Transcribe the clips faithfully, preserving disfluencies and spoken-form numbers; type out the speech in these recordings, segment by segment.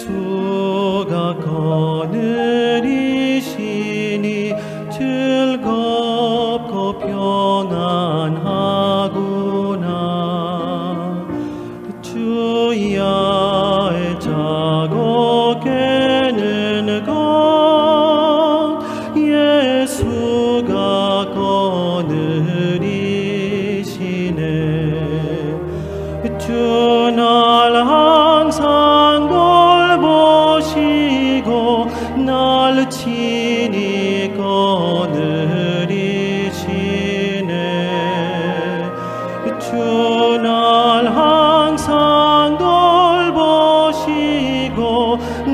Yesugak konürïsini, chülkop kopyongan jaguna. Chuya echago kenün kon, Yesugak konürïsini. Chunal jansang dolboshigo, nal chini konürïsini. Chunal jansang dolboshigo,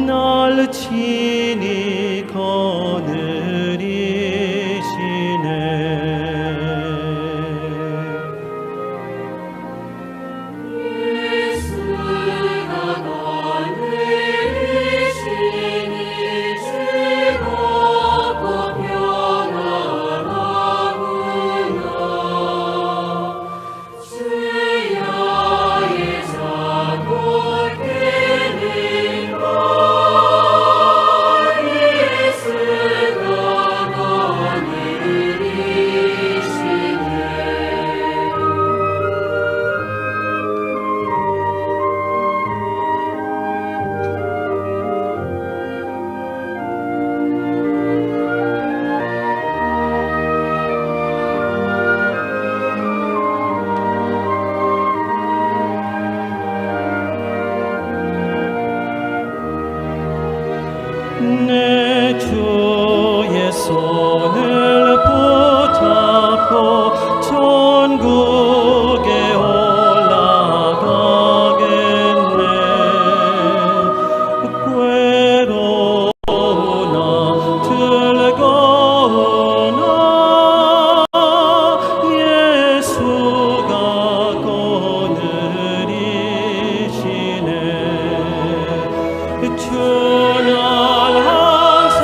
nal chini konürïsini. 네 주 예수를 붙잡고 천국에 올라가겠네. 괴로우나 즐거우나 예수가 거느리시네. 주 날 항상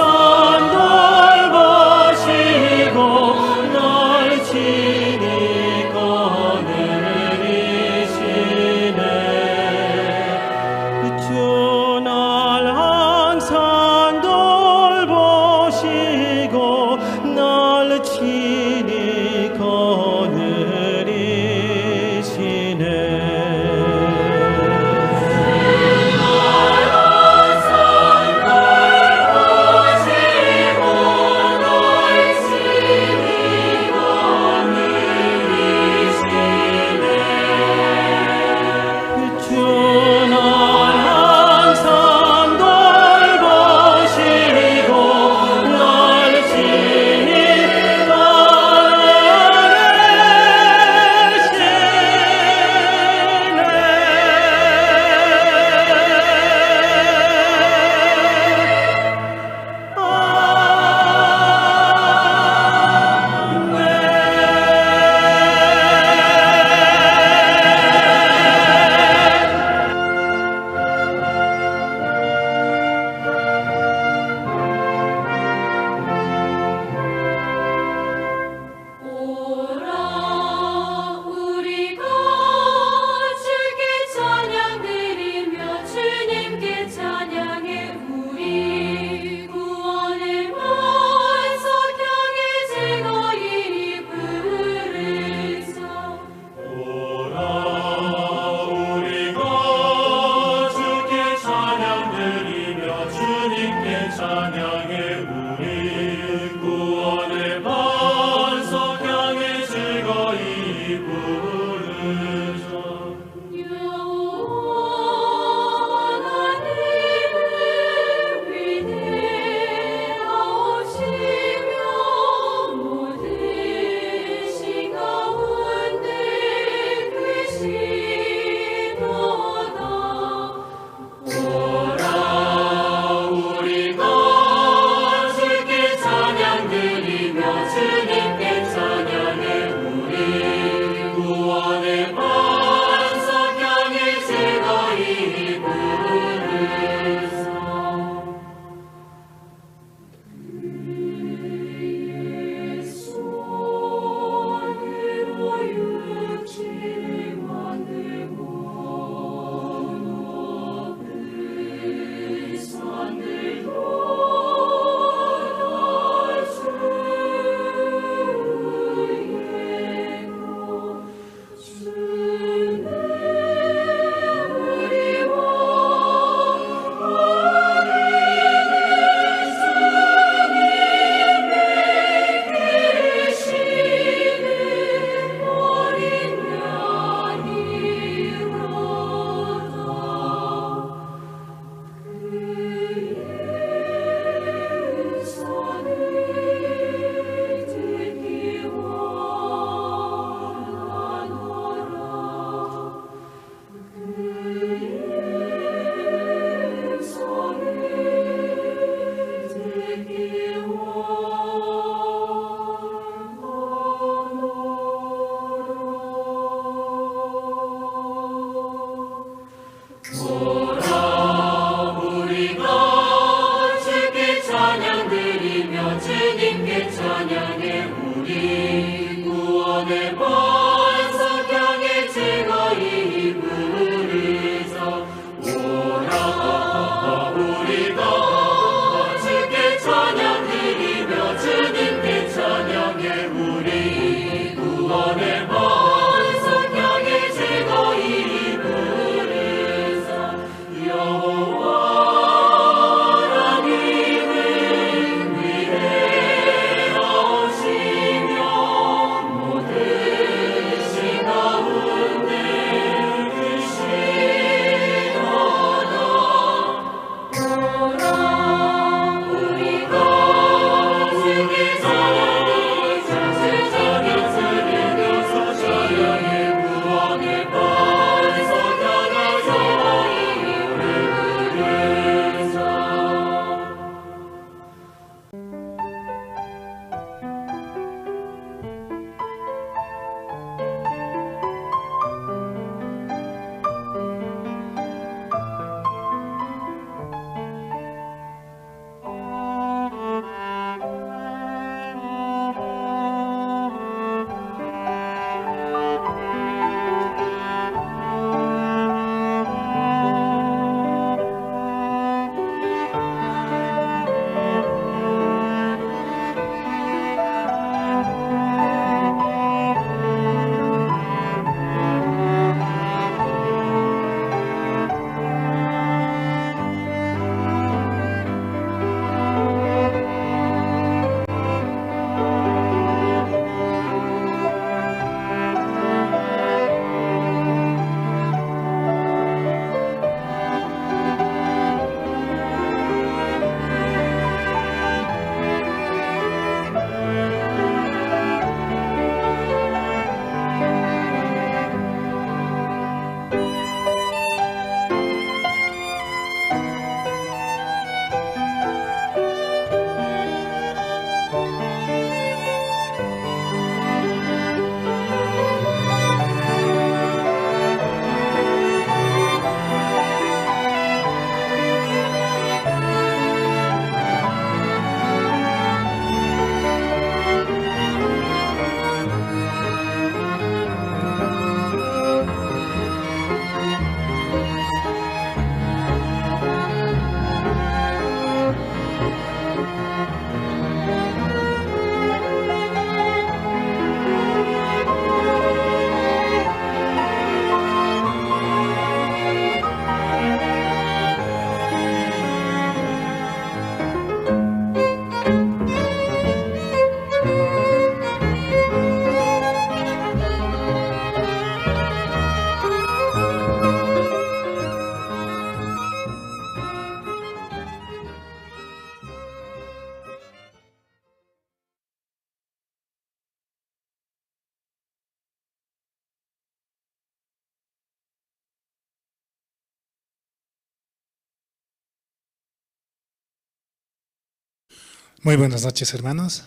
Muy buenas noches, hermanos.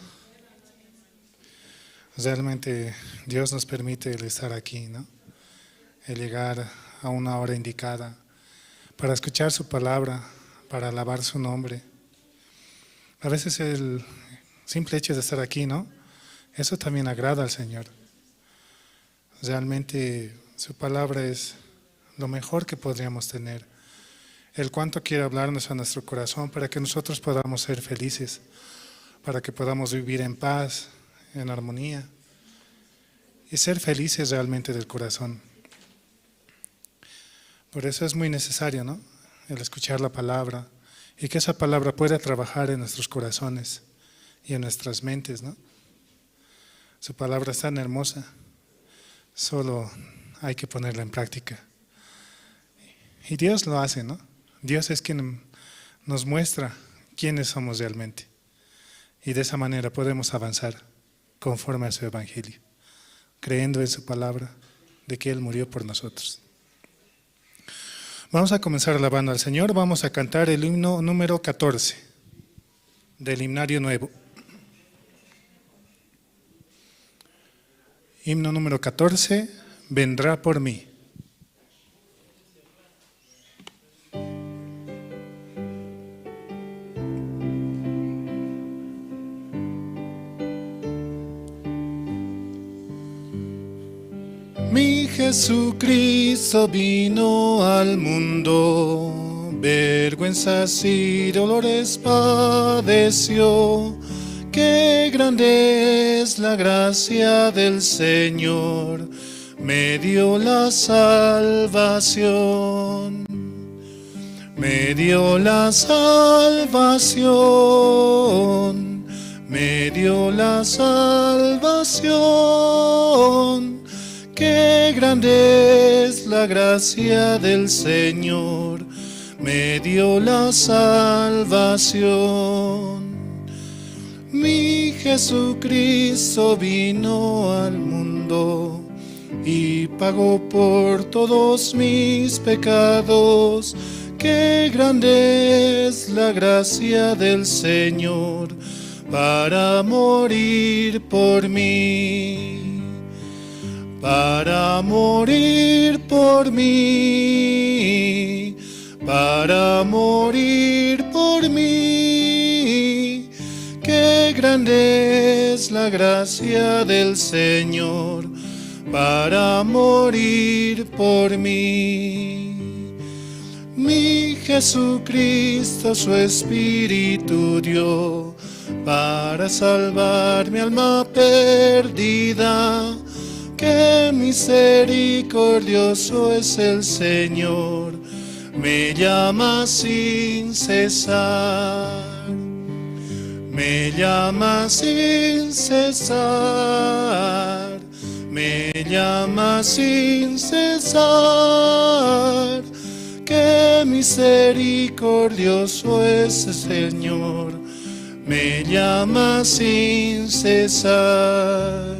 Realmente Dios nos permite el estar aquí, ¿no? El llegar a una hora indicada para escuchar su palabra, para alabar su nombre. A veces el simple hecho de estar aquí, ¿no? Eso también agrada al Señor. Realmente su palabra es lo mejor que podríamos tener. El cuánto quiere hablarnos a nuestro corazón para que nosotros podamos ser felices, para que podamos vivir en paz, en armonía y ser felices realmente del corazón. Por eso es muy necesario, ¿no? El escuchar la palabra y que esa palabra pueda trabajar en nuestros corazones y en nuestras mentes, ¿no? Su palabra es tan hermosa, solo hay que ponerla en práctica. Y Dios lo hace, ¿no? Dios es quien nos muestra quiénes somos realmente. Y de esa manera podemos avanzar conforme a su evangelio, creyendo en su palabra de que Él murió por nosotros. Vamos a comenzar alabando al Señor. Vamos a cantar el himno número catorce del himnario nuevo. Himno número catorce, Vendrá por mí. Mi Jesucristo vino al mundo, vergüenzas y dolores padeció. Qué grande es la gracia del Señor, me dio la salvación. Me dio la salvación, me dio la salvación. Qué grande es la gracia del Señor, me dio la salvación. Mi Jesucristo vino al mundo y pagó por todos mis pecados. Qué grande es la gracia del Señor para morir por mí, para morir por mí, para morir por mí. Qué grande es la gracia del Señor para morir por mí. Mi Jesucristo su espíritu dio para salvar mi alma perdida. Qué misericordioso es el Señor, me llama sin cesar, me llama sin cesar, me llama sin cesar. Qué misericordioso es el Señor, me llama sin cesar.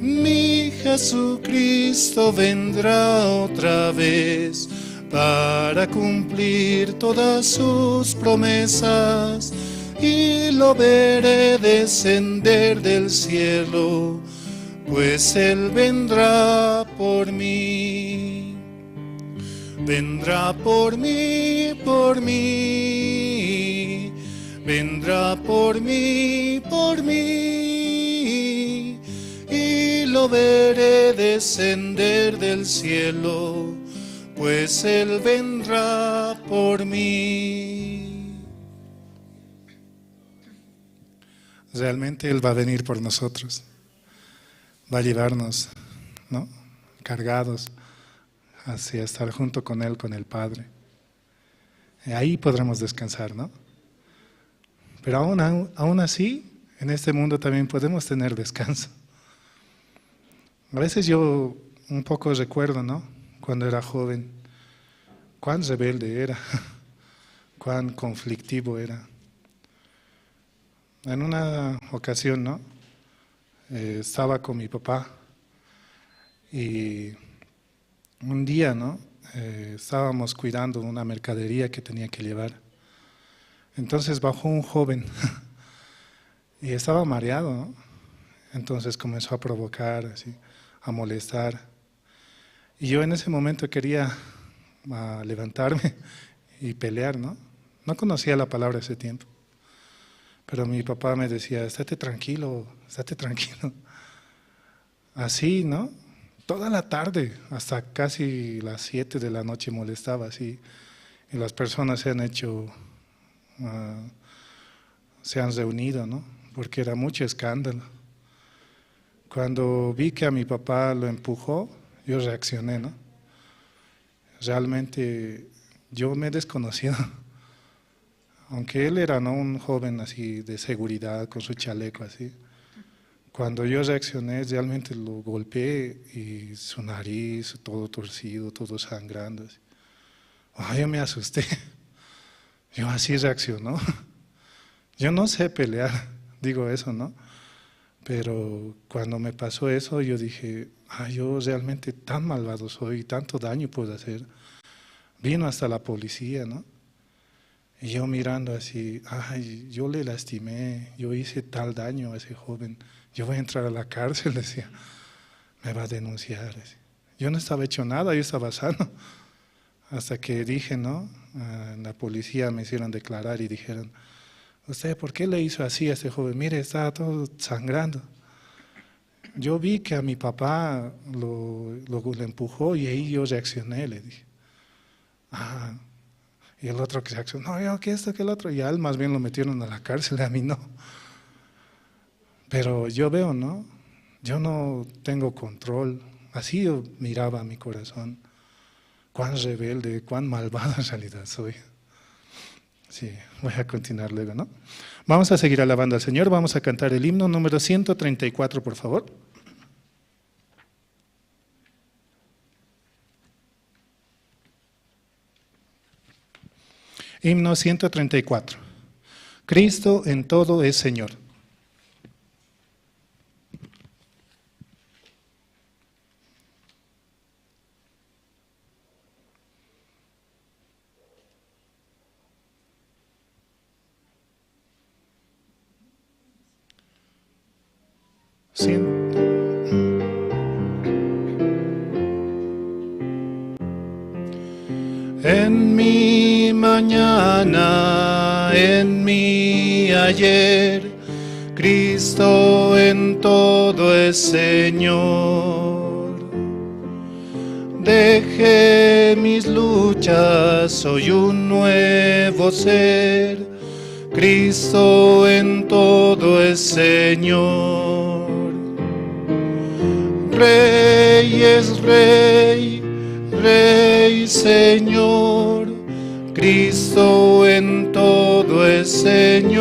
Mi Jesucristo vendrá otra vez para cumplir todas sus promesas, y lo veré descender del cielo, pues Él vendrá por mí. Vendrá por mí, por mí, vendrá por mí, por mí, y lo veré descender del cielo, pues Él vendrá por mí. Realmente Él va a venir por nosotros, va a llevarnos, ¿no? Cargados hacia estar junto con Él, con el Padre. Y ahí podremos descansar, ¿no? Pero aún, aún, aún así, en este mundo también podemos tener descanso. A veces yo un poco recuerdo, ¿no? Cuando era joven, cuán rebelde era, cuán conflictivo era. En una ocasión, ¿no? Eh, estaba con mi papá y un día, ¿no? Eh, estábamos cuidando una mercadería que tenía que llevar. Entonces bajó un joven Y estaba mareado, ¿no? Entonces comenzó a provocar, así, a molestar. Y yo en ese momento quería, ah, levantarme y pelear, ¿no? No conocía la palabra ese tiempo. Pero mi papá me decía: "Estate tranquilo, estate tranquilo". Así, ¿no? Toda la tarde, hasta casi las siete de la noche molestaba así. Y las personas se han hecho, ah, se han reunido, ¿no? Porque era mucho escándalo. Cuando vi que a mi papá lo empujó, yo reaccioné, ¿no? Realmente yo me he desconocido. Aunque él era, ¿no?, un joven así de seguridad, con su chaleco así. Cuando yo reaccioné, realmente lo golpeé y su nariz, todo torcido, todo sangrando, así. Ah, yo me asusté. Yo así reaccionó. Yo no sé pelear, digo eso, ¿no? Pero cuando me pasó eso, yo dije: "Ah, yo realmente tan malvado soy, tanto daño puedo hacer". Vino hasta la policía, ¿no? Y yo mirando así: "Ay, yo le lastimé, yo hice tal daño a ese joven, yo voy a entrar a la cárcel", decía, "me va a denunciar", decía. Yo no estaba hecho nada, yo estaba sano. Hasta que dije, ¿no? Ah, la policía me hicieron declarar y dijeron: "¿Usted por qué le hizo así a ese joven? Mire, está todo sangrando". "Yo vi que a mi papá lo, lo, le empujó y ahí yo reaccioné", le dije. Ah, y el otro que reaccionó: "No, yo que esto, que el otro". Y a él más bien lo metieron a la cárcel, a mí no. Pero yo veo, ¿no? Yo no tengo control. Así yo miraba mi corazón. Cuán rebelde, cuán malvado en realidad soy. Sí, voy a continuar luego, ¿no? Vamos a seguir alabando al Señor. Vamos a cantar el himno número ciento treinta y cuatro, por favor. Himno ciento treinta y cuatro. Cristo en todo es Señor. Siento. En mi mañana, en mi ayer, Cristo en todo es Señor. Dejé mis luchas, soy un nuevo ser. Cristo en todo es Señor. Rey es Rey, Rey Señor. Cristo en todo es Señor.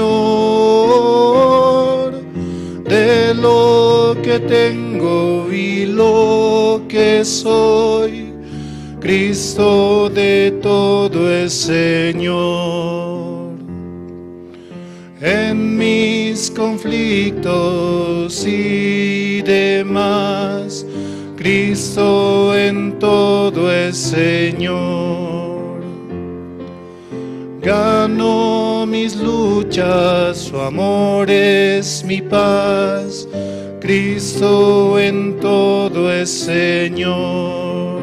De lo que tengo y lo que soy, Cristo de todo es Señor. En mis conflictos y demás, Cristo en todo es Señor. Ganó mis luchas, su amor es mi paz. Cristo en todo es Señor.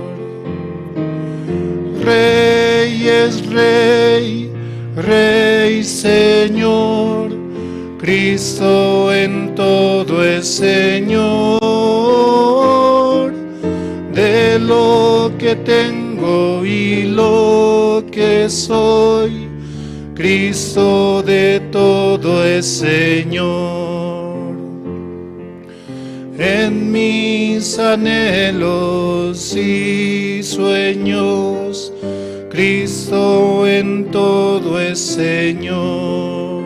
Rey es Rey, Rey Señor. Cristo en todo es Señor. De lo que tengo y lo que soy, Cristo de todo es Señor. En mis anhelos y sueños, Cristo en todo es Señor.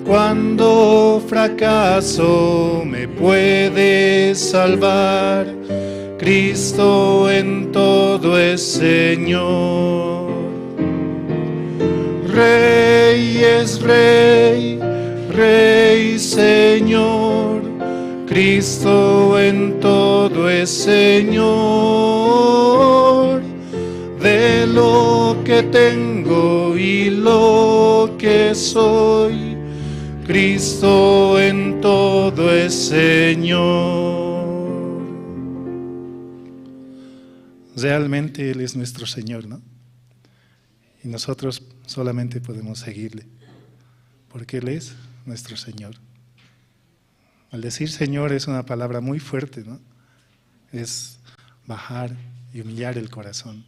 Cuando fracaso me puede salvar, Cristo en todo es Señor. Rey es Rey, Rey Señor, Cristo en todo es Señor. De lo que tengo y lo que soy, Cristo en todo es Señor. Realmente Él es nuestro Señor, ¿no? Y nosotros solamente podemos seguirle, porque Él es nuestro Señor. Al decir Señor es una palabra muy fuerte, ¿no? Es bajar y humillar el corazón.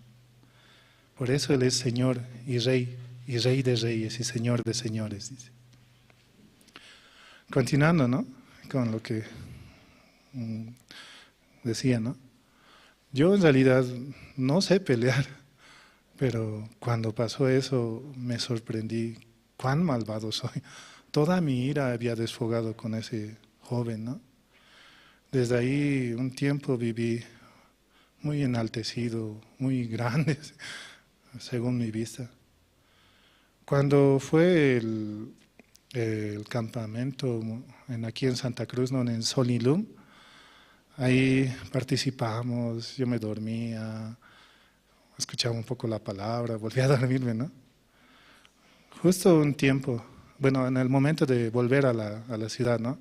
Por eso Él es Señor y Rey, y Rey de reyes y Señor de señores, dice. Continuando, ¿no? Con lo que mm, decía, ¿no? Yo en realidad no sé pelear, pero cuando pasó eso me sorprendí cuán malvado soy. Toda mi ira había desfogado con ese joven, ¿no? Desde ahí un tiempo viví muy enaltecido, muy grande, según mi vista. Cuando fue el, el campamento en, aquí en Santa Cruz, ¿no? En Solilum, ahí participamos, yo me dormía, escuchaba un poco la palabra, volví a dormirme, ¿no? Justo un tiempo, bueno, en el momento de volver a la, a la ciudad, ¿no?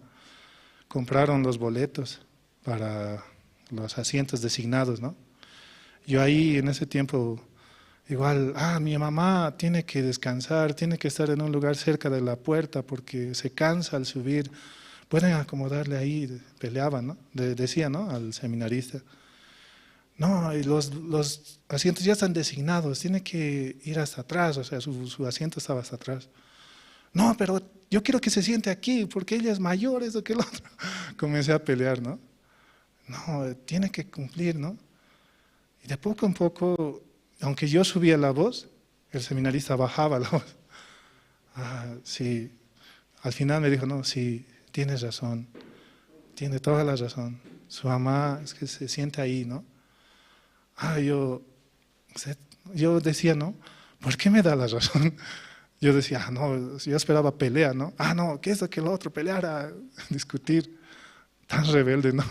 Compraron los boletos para los asientos designados, ¿no? Yo ahí en ese tiempo, igual, ah, mi mamá tiene que descansar, tiene que estar en un lugar cerca de la puerta porque se cansa al subir. Pueden acomodarle ahí, peleaban, ¿no? De- decía, ¿no? Al seminarista. No, y los, los asientos ya están designados, tiene que ir hasta atrás, o sea, su, su asiento estaba hasta atrás. No, pero yo quiero que se siente aquí, porque ella es mayor, eso que el otro. Comencé a pelear, ¿no? No, tiene que cumplir, ¿no? Y de poco en poco, aunque yo subía la voz, el seminarista bajaba la voz. Ah, sí. Al final me dijo, no, sí, tienes razón, tiene toda la razón. Su mamá es que se siente ahí, ¿no? Ah, yo, se- yo decía, ¿no? ¿Por qué me da la razón? Yo decía, ah, no, yo esperaba pelea, ¿no? Ah, no, ¿qué es lo que el otro peleara? Discutir, tan rebelde, ¿no?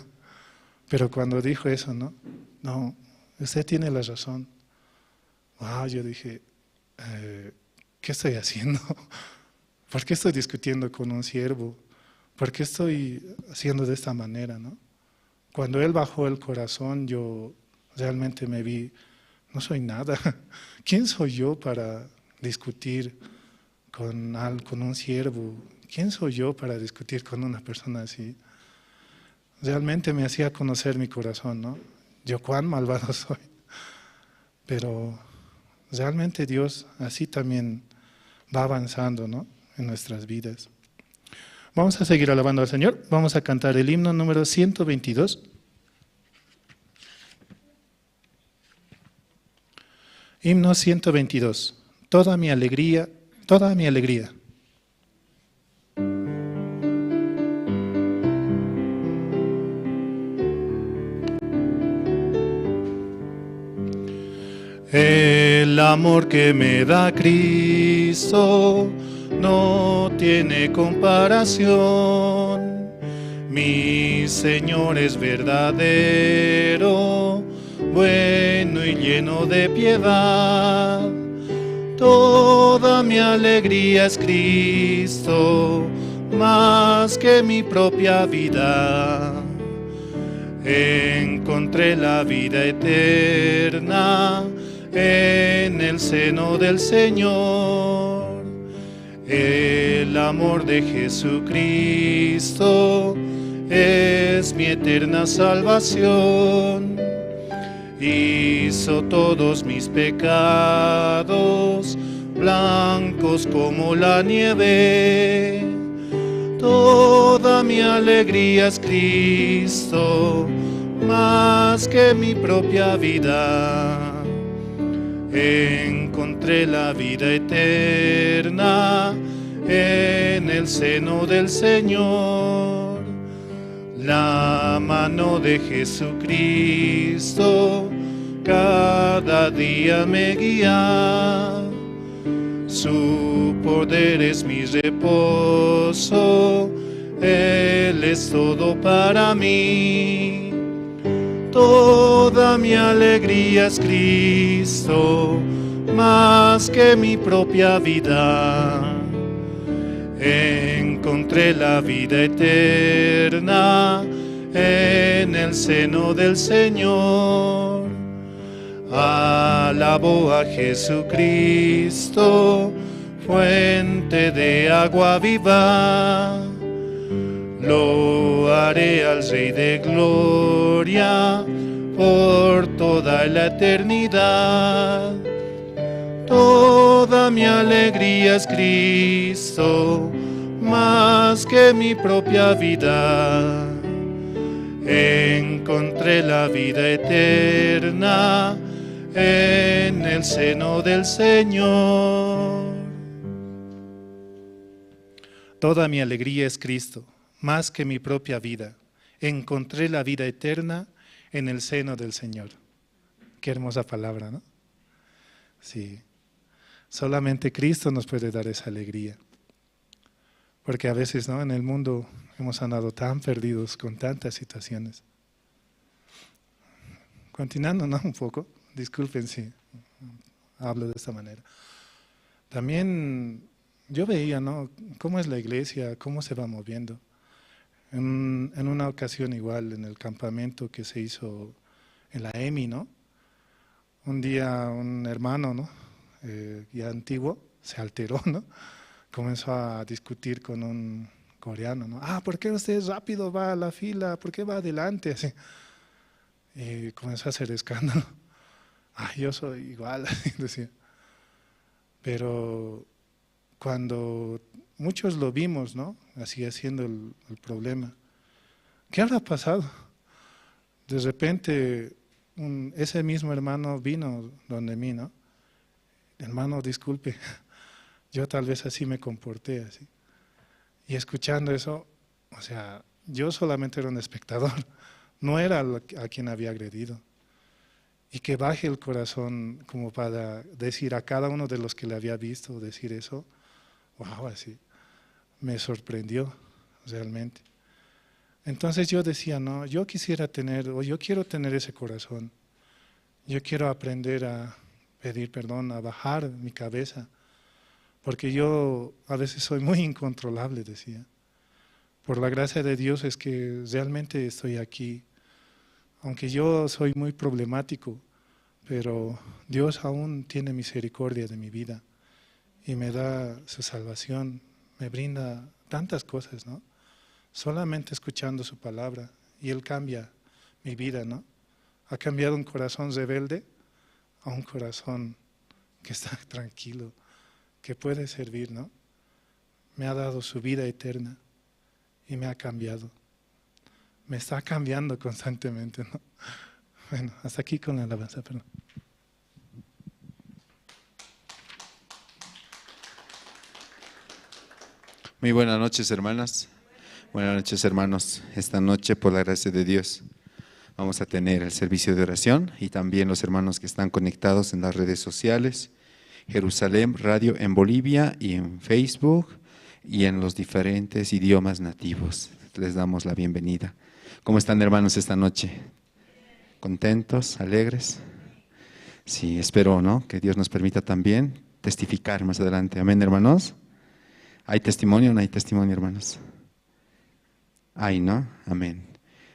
Pero cuando dijo eso, ¿no? No, usted tiene la razón. Wow, yo dije, eh, ¿qué estoy haciendo? ¿Por qué estoy discutiendo con un siervo? ¿Por qué estoy haciendo de esta manera, no? Cuando él bajó el corazón, yo realmente me vi, no soy nada. ¿Quién soy yo para discutir con, al- con un siervo? ¿Quién soy yo para discutir con una persona así? Realmente me hacía conocer mi corazón, ¿no? Yo cuán malvado soy. Pero realmente Dios así también va avanzando, ¿no? En nuestras vidas. Vamos a seguir alabando al Señor. Vamos a cantar el himno número ciento veintidós. Himno ciento veintidós. Toda mi alegría, toda mi alegría. El amor que me da Cristo no tiene comparación. Mi Señor es verdadero, bueno y lleno de piedad. Toda mi alegría es Cristo, más que mi propia vida. Encontré la vida eterna en el seno del Señor. El amor de Jesucristo es mi eterna salvación. Hizo todos mis pecados blancos como la nieve. Toda mi alegría es Cristo, más que mi propia vida. Encontré la vida eterna en el seno del Señor. La mano de Jesucristo cada día me guía. Su poder es mi reposo, Él es todo para mí. Toda mi alegría es Cristo, más que mi propia vida. En Encontré la vida eterna en el seno del Señor. Alabo a Jesucristo, fuente de agua viva. Lo haré al Rey de Gloria por toda la eternidad. Toda mi alegría es Cristo, más que mi propia vida. Encontré la vida eterna en el seno del Señor. Toda mi alegría es Cristo, más que mi propia vida. Encontré la vida eterna en el seno del Señor. Qué hermosa palabra, ¿no? Sí. Solamente Cristo nos puede dar esa alegría. Porque a veces, ¿no? En el mundo hemos andado tan perdidos con tantas situaciones. Continuando, ¿no? Un poco, disculpen si hablo de esta manera. También yo veía, ¿no? Cómo es la iglesia, cómo se va moviendo. En, en una ocasión igual, en el campamento que se hizo en la EMI, ¿no? Un día un hermano, ¿no? Eh, ya antiguo, se alteró, ¿no? Comenzó a discutir con un coreano, ¿no? "Ah, ¿por qué usted rápido va a la fila? ¿Por qué va adelante?" Así. Y comenzó a hacer escándalo. "Ah, yo soy igual", así decía. Pero cuando muchos lo vimos, ¿no? Así haciendo el, el problema. ¿Qué habrá pasado? De repente, un, ese mismo hermano vino donde mí, ¿no? "Hermano, disculpe, yo tal vez así me comporté, así". Y escuchando eso, o sea, yo solamente era un espectador, no era lo que, a quien había agredido. Y que baje el corazón como para decir a cada uno de los que le había visto decir eso, wow, así, me sorprendió realmente. Entonces yo decía, no, yo quisiera tener, o yo quiero tener ese corazón. Yo quiero aprender a pedir perdón, a bajar mi cabeza, porque yo a veces soy muy incontrolable, decía. Por la gracia de Dios es que realmente estoy aquí. Aunque yo soy muy problemático, pero Dios aún tiene misericordia de mi vida y me da su salvación, me brinda tantas cosas, ¿no? Solamente escuchando su palabra y Él cambia mi vida, ¿no? Ha cambiado un corazón rebelde a un corazón que está tranquilo, que puede servir, ¿no? Me ha dado su vida eterna y me ha cambiado. Me está cambiando constantemente, ¿no? Bueno, hasta aquí con la alabanza, perdón. Muy buenas noches, hermanas. Buenas noches, hermanos. Esta noche, por la gracia de Dios, vamos a tener el servicio de oración y también los hermanos que están conectados en las redes sociales, Jerusalén Radio en Bolivia y en Facebook y en los diferentes idiomas nativos. Les damos la bienvenida. ¿Cómo están, hermanos, esta noche? ¿Contentos, alegres? Sí, espero, ¿no? Que Dios nos permita también testificar más adelante. Amén, hermanos. ¿Hay testimonio o no hay testimonio, hermanos? Ay, ¿no? Amén.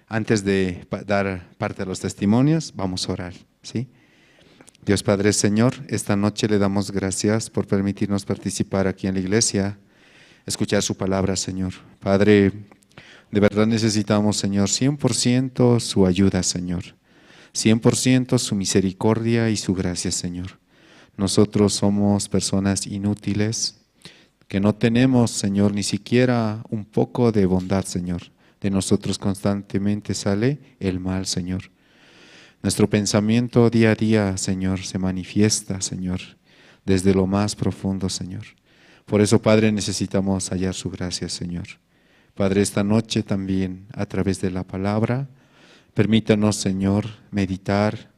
Antes de pa- dar parte a los testimonios, vamos a orar, ¿sí? Dios Padre, Señor, esta noche le damos gracias por permitirnos participar aquí en la iglesia, escuchar su palabra, Señor. Padre, de verdad necesitamos, Señor, cien por ciento su ayuda, Señor. Cien por ciento su misericordia y su gracia, Señor. Nosotros somos personas inútiles, que no tenemos, Señor, ni siquiera un poco de bondad, Señor. De nosotros constantemente sale el mal, Señor. Nuestro pensamiento día a día, Señor, se manifiesta, Señor, desde lo más profundo, Señor. Por eso, Padre, necesitamos hallar su gracia, Señor. Padre, esta noche también, a través de la palabra, permítanos, Señor, meditar,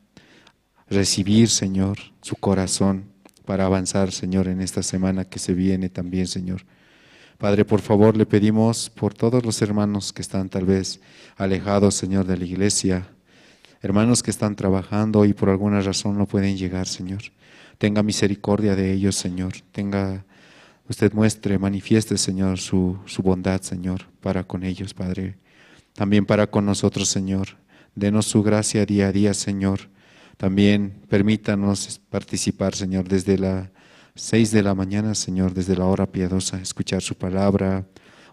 recibir, Señor, su corazón para avanzar, Señor, en esta semana que se viene también, Señor. Padre, por favor, le pedimos por todos los hermanos que están tal vez alejados, Señor, de la iglesia, hermanos que están trabajando y por alguna razón no pueden llegar, Señor. Tenga misericordia de ellos, Señor. Tenga usted muestre, manifieste, Señor, su, su bondad, Señor, para con ellos, Padre. También para con nosotros, Señor. Denos su gracia día a día, Señor. También permítanos participar, Señor, desde las seis de la mañana, Señor, desde la hora piadosa, escuchar su palabra,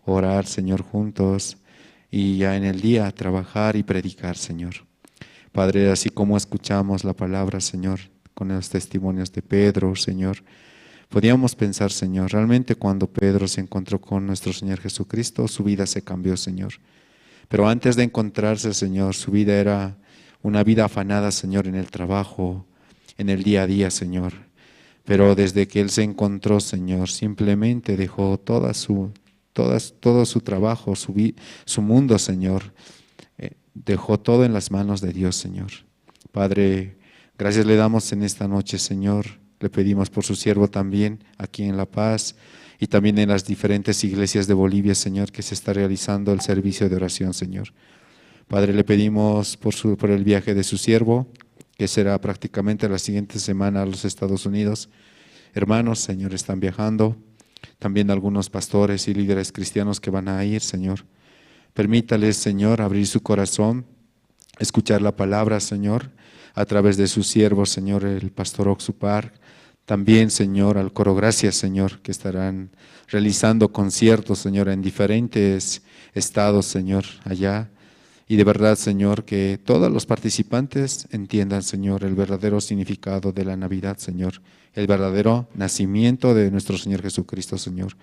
orar, Señor, juntos, y ya en el día trabajar y predicar, Señor. Padre, así como escuchamos la palabra, Señor, con los testimonios de Pedro, Señor, podíamos pensar, Señor, realmente cuando Pedro se encontró con nuestro Señor Jesucristo, su vida se cambió, Señor. Pero antes de encontrarse, Señor, su vida era una vida afanada, Señor, en el trabajo, en el día a día, Señor. Pero desde que él se encontró, Señor, simplemente dejó toda su, todas, todo su trabajo, su vi-, su mundo, Señor. Eh, dejó todo en las manos de Dios, Señor. Padre, gracias le damos en esta noche, Señor. Le pedimos por su siervo también aquí en La Paz y también en las diferentes iglesias de Bolivia, Señor, que se está realizando el servicio de oración, Señor. Padre, le pedimos por su, por el viaje de su siervo, que será prácticamente la siguiente semana a los Estados Unidos. Hermanos, Señor, están viajando. También algunos pastores y líderes cristianos que van a ir, Señor. Permítales, Señor, abrir su corazón, escuchar la palabra, Señor, a través de su siervo, Señor, el pastor Oxupar. También, Señor, al coro Gracias, Señor, que estarán realizando conciertos, Señor, en diferentes estados, Señor, allá. Y de verdad, Señor, que todos los participantes entiendan, Señor, el verdadero significado de la Navidad, Señor, el verdadero nacimiento de nuestro Señor Jesucristo, Señor.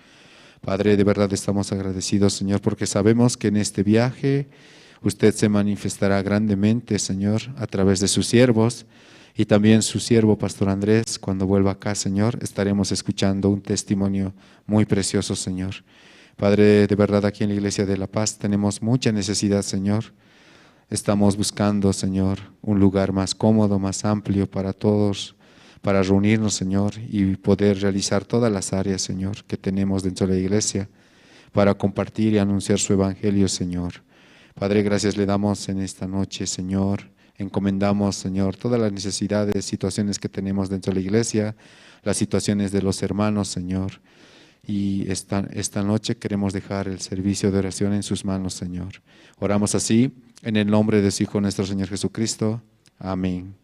Padre, de verdad estamos agradecidos, Señor, porque sabemos que en este viaje usted se manifestará grandemente, Señor, a través de sus siervos y también su siervo, Pastor Andrés, cuando vuelva acá, Señor, estaremos escuchando un testimonio muy precioso, Señor. Padre, de verdad aquí en la Iglesia de La Paz tenemos mucha necesidad, Señor. Estamos buscando, Señor, un lugar más cómodo, más amplio para todos, para reunirnos, Señor, y poder realizar todas las áreas, Señor, que tenemos dentro de la iglesia para compartir y anunciar su evangelio, Señor. Padre, gracias le damos en esta noche, Señor. Encomendamos, Señor, todas las necesidades, situaciones que tenemos dentro de la iglesia, las situaciones de los hermanos, Señor. Y esta, esta noche queremos dejar el servicio de oración en sus manos, Señor. Oramos así en el nombre de su Hijo, nuestro Señor Jesucristo. Amén.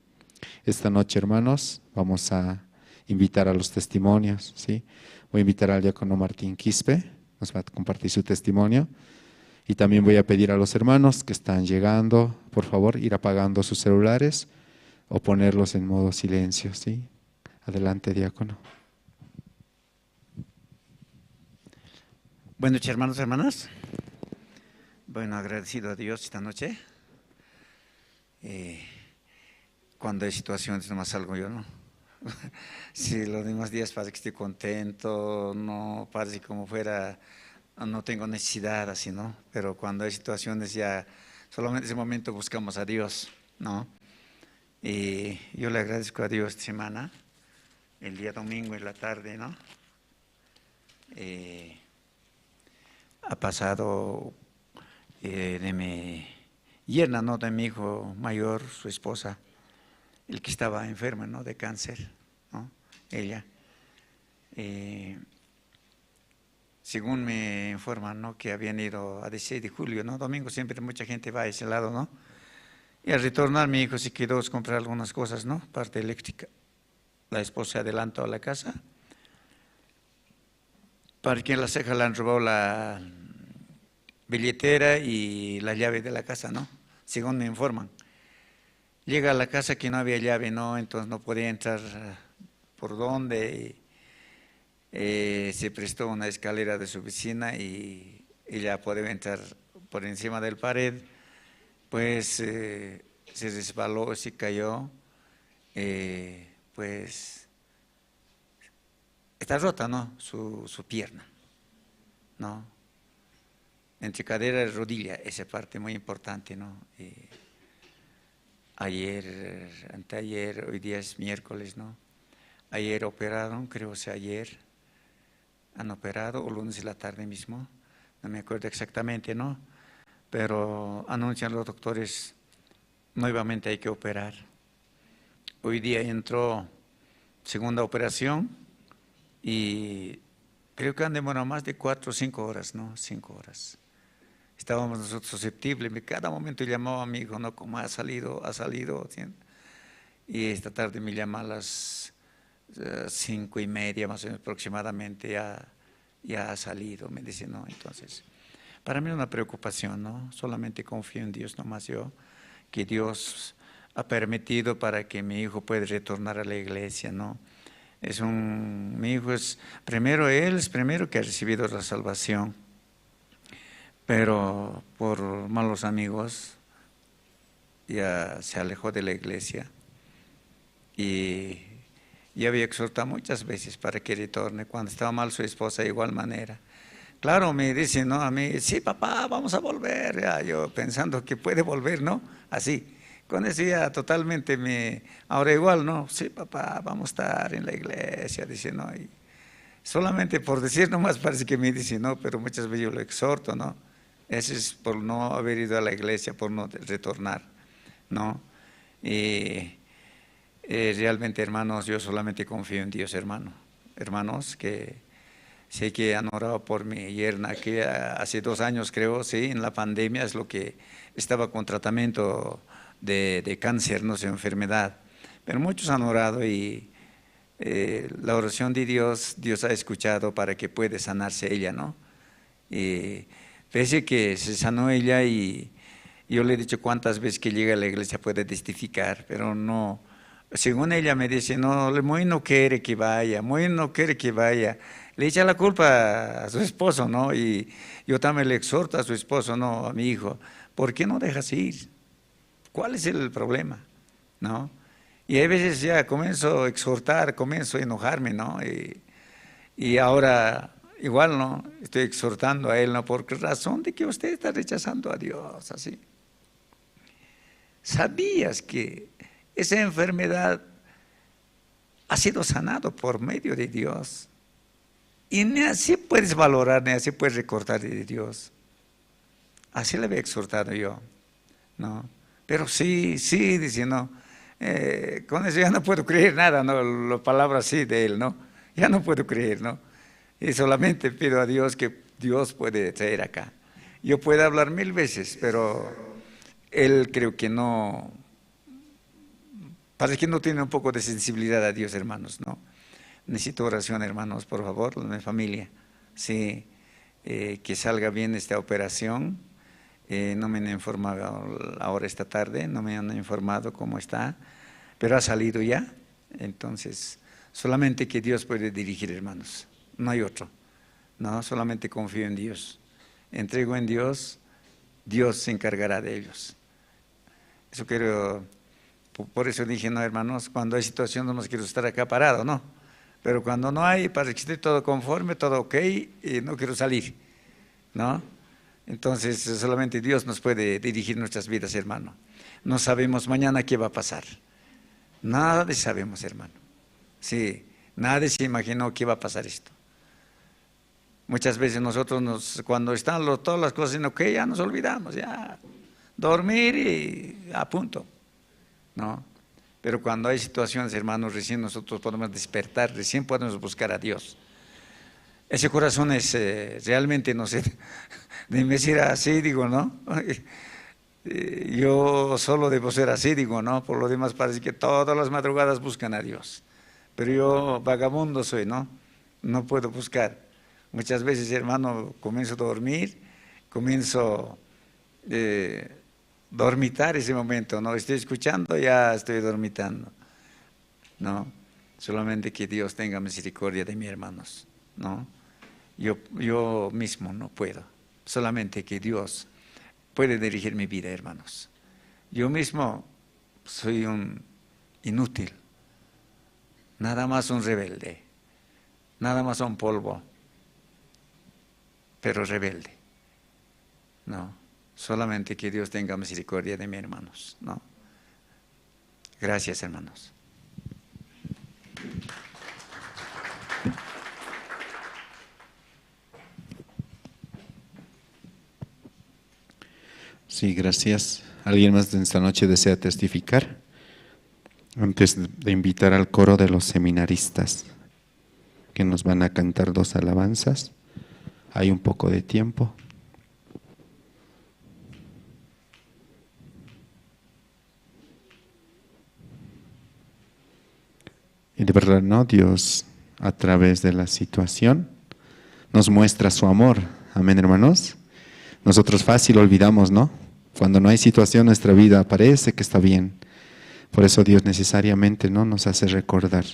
Esta noche, hermanos, vamos a invitar a los testimonios, ¿sí? Voy a invitar al diácono Martín Quispe, nos va a compartir su testimonio. Y también voy a pedir a los hermanos que están llegando, por favor, ir apagando sus celulares o ponerlos en modo silencio, ¿sí? Adelante, diácono. Buenas noches, hermanos, hermanas. Bueno, agradecido a Dios esta noche. Eh, cuando hay situaciones, nomás salgo yo, ¿no? Sí, los demás días parece que estoy contento, no parece como fuera, no tengo necesidad, así, ¿no? Pero cuando hay situaciones, ya solamente ese momento buscamos a Dios, ¿no? Y yo le agradezco a Dios esta semana, el día domingo en la tarde, ¿no? Eh, ha pasado, eh, de mi yerna, ¿no? De mi hijo mayor, su esposa, el que estaba enferma, ¿no? De cáncer, ¿no? Ella. Eh, según me informan, ¿no? Que habían ido a dieciséis de julio, ¿no? Domingo siempre mucha gente va a ese lado, ¿no? Y al retornar, mi hijo se quedó a comprar algunas cosas, ¿no? Parte eléctrica. La esposa se adelantó a la casa, para quien la ceja le han robado la billetera y la llave de la casa, ¿no? Según me informan. Llega a la casa que no había llave, ¿no? Entonces no podía entrar, eh, por dónde. Eh, se prestó una escalera de su vecina y ella podía entrar por encima del pared. Pues, eh, se resbaló, se cayó. Eh, pues, está rota, ¿no? Su, su pierna, ¿no? Entre cadera y rodilla, esa parte muy importante, ¿no? Eh, ayer, anteayer, hoy día es miércoles, ¿no? Ayer operaron, creo, o sea, ayer han operado, o lunes en la tarde mismo, no me acuerdo exactamente, ¿no? Pero anuncian los doctores, nuevamente hay que operar. Hoy día entró segunda operación y creo que han demorado más de cuatro o cinco horas, ¿no? Cinco horas. Estábamos nosotros susceptibles, me, cada momento llamaba a mi hijo, ¿no? ¿Cómo ha salido? ¿Ha salido? ¿Sí? Y esta tarde me llama a las, eh, cinco y media más o menos aproximadamente, ya, ya ha salido, me dice, ¿no? Entonces, para mí es una preocupación, ¿no? Solamente confío en Dios nomás yo, que Dios ha permitido para que mi hijo pueda retornar a la iglesia, ¿no? Es un, mi hijo es, primero él es primero que ha recibido la salvación, pero por malos amigos ya se alejó de la iglesia. Y yo había exhortado muchas veces para que retorne. Cuando estaba mal su esposa, de igual manera. Claro, me dice, ¿no? A mí, "Sí, papá, vamos a volver." Ya, yo pensando que puede volver, ¿no? Así. Con eso ya totalmente me, ahora igual, ¿no? "Sí, papá, vamos a estar en la iglesia", dice, ¿no? Y solamente por decir nomás parece que me dice, ¿no? Pero muchas veces yo lo exhorto, ¿no? Eso es por no haber ido a la iglesia, por no retornar, ¿no? Y, eh, realmente, hermanos, yo solamente confío en Dios, hermano. Hermanos, que sé que han orado por mi yerna, que, ah, hace dos años, creo, sí, en la pandemia es lo que estaba con tratamiento de, de cáncer, no sé, enfermedad. Pero muchos han orado y, eh, la oración de Dios, Dios ha escuchado para que puede sanarse ella, ¿no? Eh, pese que se sanó ella y yo le he dicho cuántas veces que llega a la iglesia puede testificar, pero no. Según ella me dice, "No, le-, muy no quiere que vaya, muy no quiere que vaya." Le echa la culpa a su esposo, ¿no? Y yo también le exhorto a su esposo, "No, a mi hijo, ¿por qué no dejas ir? ¿Cuál es el problema?", ¿no? Y hay veces ya comienzo a exhortar, comienzo a enojarme, ¿no? Y, y ahora igual, ¿no? Estoy exhortando a él, ¿no? "¿Por qué razón de que usted está rechazando a Dios así? ¿Sabías que esa enfermedad ha sido sanado por medio de Dios? Y ni así puedes valorar, ni así puedes recortar de Dios". Así le había exhortado yo, ¿no? Pero sí, sí, dice, no, eh, con eso ya no puedo creer nada, ¿no? La palabra sí de él, ¿no? Ya no puedo creer, ¿no? Y solamente pido a Dios que Dios puede traer acá. Yo puedo hablar mil veces, pero él creo que no, parece que no tiene un poco de sensibilidad a Dios, hermanos, ¿no? Necesito oración, hermanos, por favor, mi familia. Sí, eh, que salga bien esta operación. Eh, no me han informado ahora esta tarde, no me han informado cómo está, pero ha salido ya. Entonces, solamente que Dios puede dirigir, hermanos. No hay otro. No, solamente confío en Dios. Entrego en Dios, Dios se encargará de ellos. Eso quiero, po-, por eso dije, no, hermanos, cuando hay situación no quiero estar acá parado, no. Pero cuando no hay, parece que estoy todo conforme, todo ok, y no quiero salir, ¿no? Entonces, solamente Dios nos puede dirigir nuestras vidas, hermano. No sabemos mañana qué va a pasar. Nadie sabemos, hermano. Sí, nadie se imaginó que iba a pasar esto. Muchas veces nosotros nos, cuando están lo-, todas las cosas en ok, ya nos olvidamos, ya. Dormir y a punto, ¿no? Pero cuando hay situaciones, hermanos, recién nosotros podemos despertar, recién podemos buscar a Dios. Ese corazón es, eh, realmente, no sé, de mí ser así, digo, ¿no? Eh, yo solo debo ser así, digo, ¿no? Por lo demás parece que todas las madrugadas buscan a Dios. Pero yo vagabundo soy, ¿no? No puedo buscar. Muchas veces, hermano, comienzo a dormir, comienzo, eh, dormitar ese momento, ¿no? Estoy escuchando, ya estoy dormitando, ¿no? Solamente que Dios tenga misericordia de mí, hermanos, ¿no? Yo, yo mismo no puedo. Solamente que Dios puede dirigir mi vida, hermanos. Yo mismo soy un inútil, nada más un rebelde, nada más un polvo, pero rebelde, ¿no? Solamente que Dios tenga misericordia de mí, hermanos, ¿no? Gracias, hermanos. Sí, gracias. ¿Alguien más en esta noche desea testificar? Antes de invitar al coro de los seminaristas. que nos van a cantar dos alabanzas. Hay un poco de tiempo. Y de verdad, ¿no? Dios, a través de la situación, nos muestra su amor. Amén, hermanos. Nosotros fácil olvidamos, ¿no? Cuando no hay situación, nuestra vida parece que está bien. Por eso Dios necesariamente, ¿no? Nos hace recordar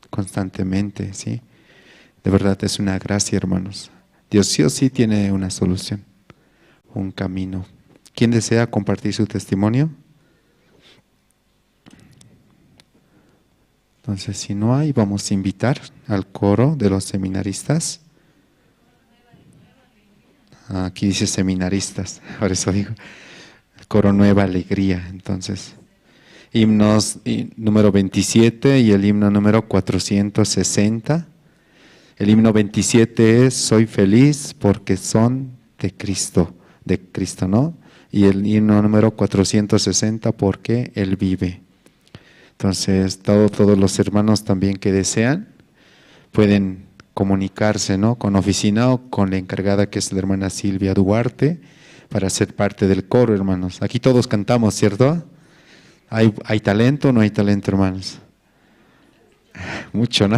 constantemente, ¿sí? De verdad es una gracia, hermanos. Dios sí o sí tiene una solución, un camino. ¿Quién desea compartir su testimonio? Entonces, si no hay, vamos a invitar al coro de los seminaristas. Aquí dice seminaristas, por eso digo, el coro Nueva Alegría. Entonces, himnos, eh, número veintisiete y el himno número cuatrocientos sesenta. El himno veintisiete es: "Soy feliz porque son de Cristo", de Cristo, ¿no? Y el himno número cuatrocientos sesenta: "Porque Él vive". Entonces, todo, todos los hermanos también que desean pueden comunicarse, ¿no? Con oficina o con la encargada, que es la hermana Silvia Duarte, para ser parte del coro, hermanos. Aquí todos cantamos, ¿cierto? ¿Hay, hay talento o no hay talento, hermanos? Mucho, ¿no?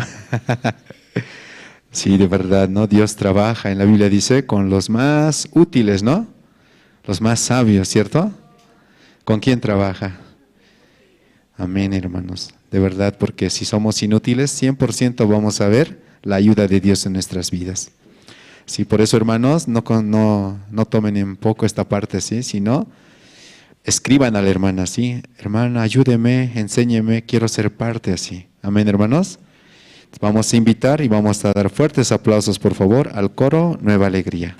Sí, de verdad, ¿no? Dios trabaja, en la Biblia dice, con los más útiles, ¿no? Los más sabios, ¿cierto? ¿Con quién trabaja? Amén, hermanos. De verdad, porque si somos inútiles, cien por ciento vamos a ver la ayuda de Dios en nuestras vidas. Sí, por eso, hermanos, no, con- no, no tomen en poco esta parte, ¿sí? Sino escriban a la hermana, ¿sí? "Hermana, ayúdeme, enséñeme, quiero ser parte", así. Amén, hermanos. Vamos a invitar y vamos a dar fuertes aplausos, por favor, al coro Nueva Alegría.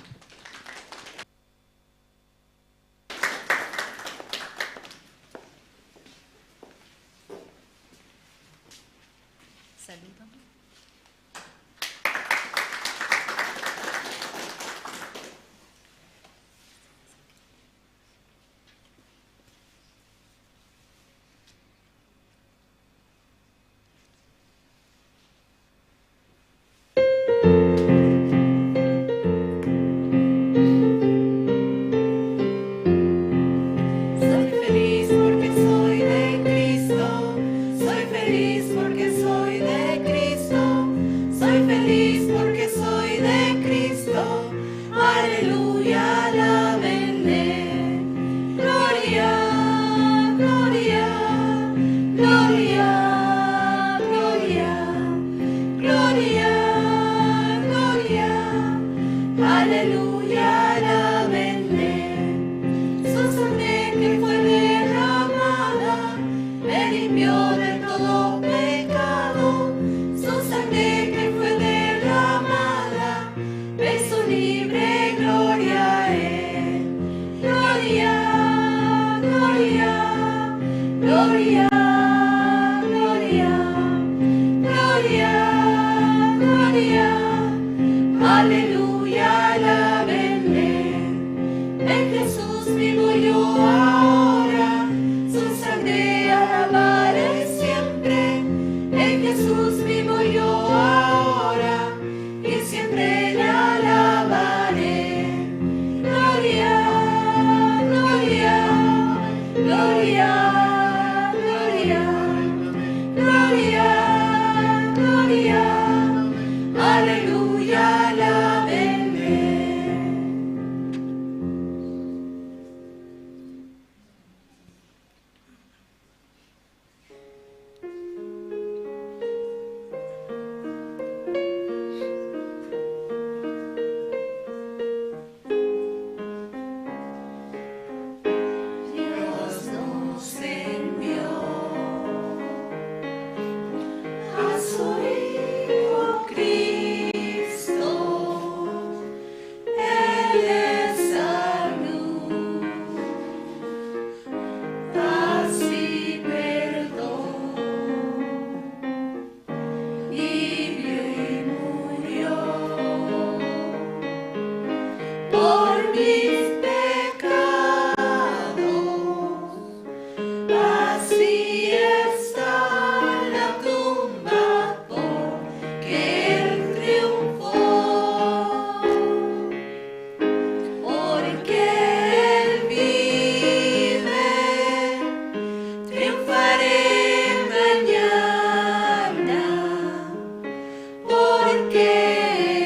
Porque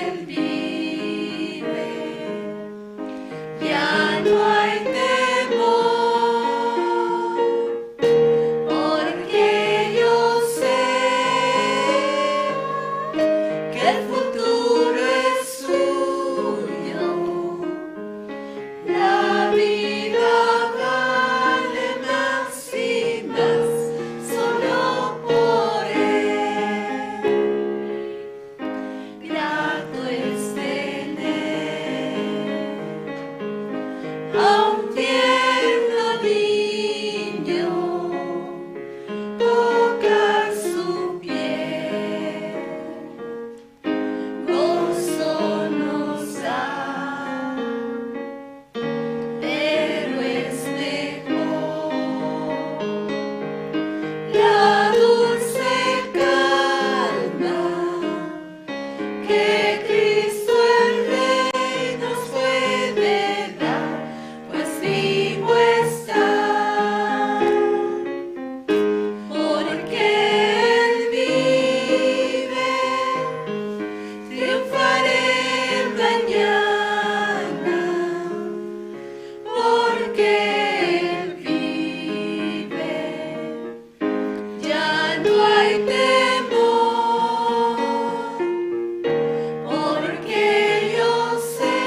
Él vive, ya no hay temor, porque yo sé que el futuro es suyo. La vida vale más y más solo por Él. Grato es tener a un tierno niño, tocar su piel, gozo nos da, pero es mejor la dulce calma que Cristo el Rey nos puede dar, pues vivo está. Porque Él vive, triunfaré mañana, porque Él vive. Ya no hay temor, porque yo sé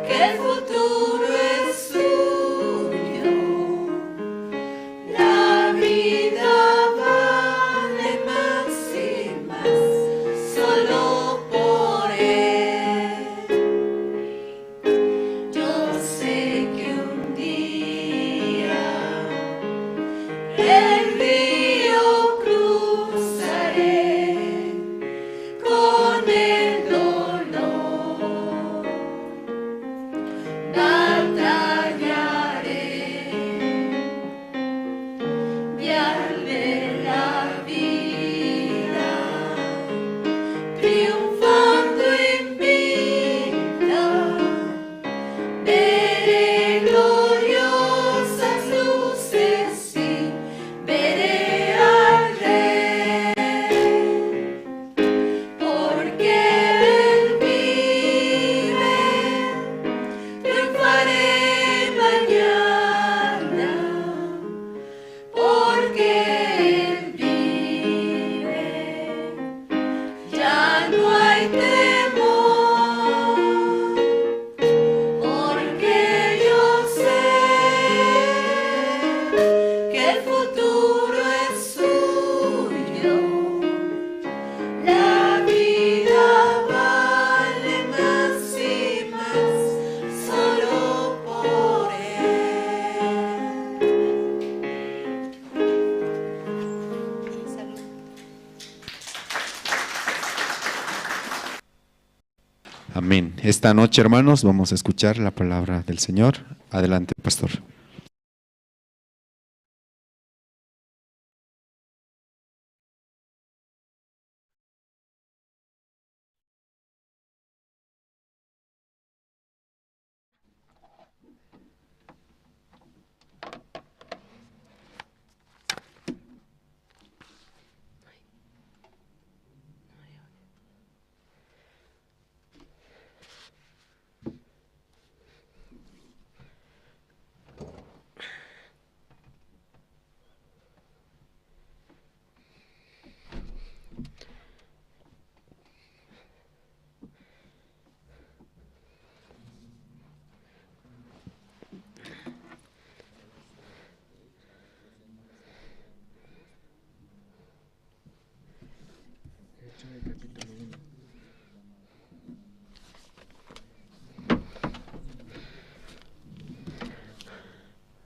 que el futuro es suyo. La vida vale más y más solo por Él. Yo sé que un día el río cruzaré con el dolor, batallaré y al ver la vida triunfando invicta, veré gloriosas luces y veré al Rey. Porque Él vive, triunfaré mañana. Porque Él vive, ya no hay temor. Porque yo sé que el futuro es suyo. La vida vale más y más solo por Él. Amén. Esta noche, hermanos, vamos a escuchar la palabra del Señor. Adelante, pastor.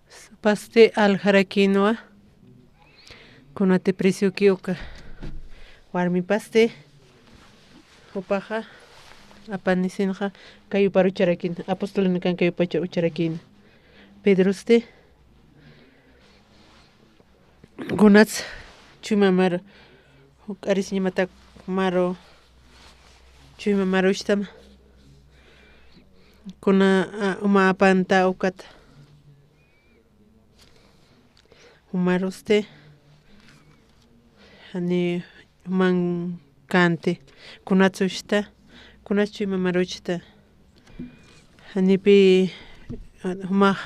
Supasti aljarakinwa, kunati precioki uka warmipasti, jupaxa, apanisinxa, kayupar ucharakin, apostolinikan kayupar ucharakin. Pedrosti, kunats chuyma mar, juk'arisiñamatak maru, chuyma maruchtama. Kuna, a, uma apanta ukata. Jumarusti, jani juman kanti, kunatsuchta, kunatsuch ima maruchta. Janipi, jumax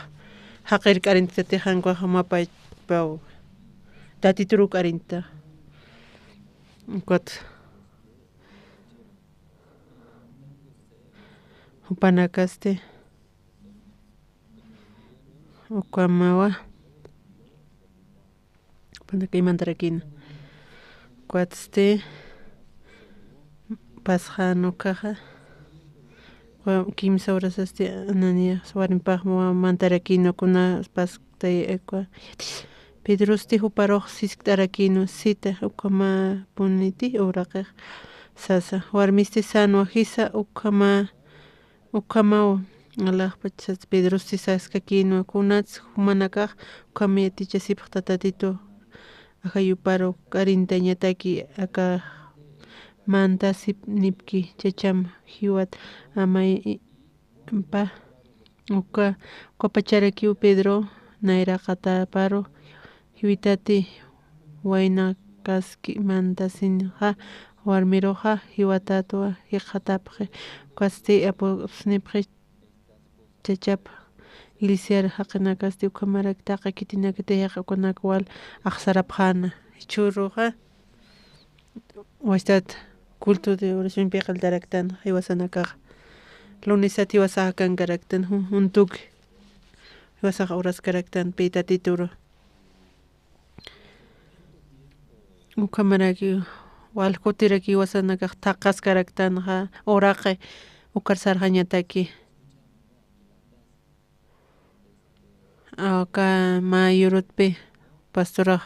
jaqirk'arinti, tatixa ankuxa jumapapaw, tatituruw k'arinti. Ukat jupanakasti, ukamawa. Panaka imantarakina. Cuatsti pasxan ukaxa. Kimsa horasasti Ananías warmipax mantarakina, kuna paskta. Pedrosti juparux siskt'arakina, sita, ukhamapuniti uraqix sasa. Warmisti sanwa jisa, ukhama Ukhamaw, alaxpachas Pedrosti saskakïnwa, kunats jumanakax ukham yatichasipxta Tatitu ajayuparu k'arintañataki aka mantasipnipki chacham jiwat amay, pa, uka, ukapacharakiw Pedro nayraqataparu jiwitati waynakaski mantasinxa warmiruxa jiwatatwa jikxatapxi. Ukasti apusnipxi chachap iglesiar jaqinakasti ukhamarak taqi khitinakatix ukanak wal axsarapxäna. Jichhüruxa wastat culto de oracionpi qilltaraktan jiwasanakaxa. Lunesat jiwasax akankaraktan, jun-, juntuki jiwasax oraskaraktan pi Tatituru. Ukhamaraki wal kutiraki jiwasanakax thaqaskaraktanxa, uraqi ukar sarxañataki. Aka mä yurutpi pastorax,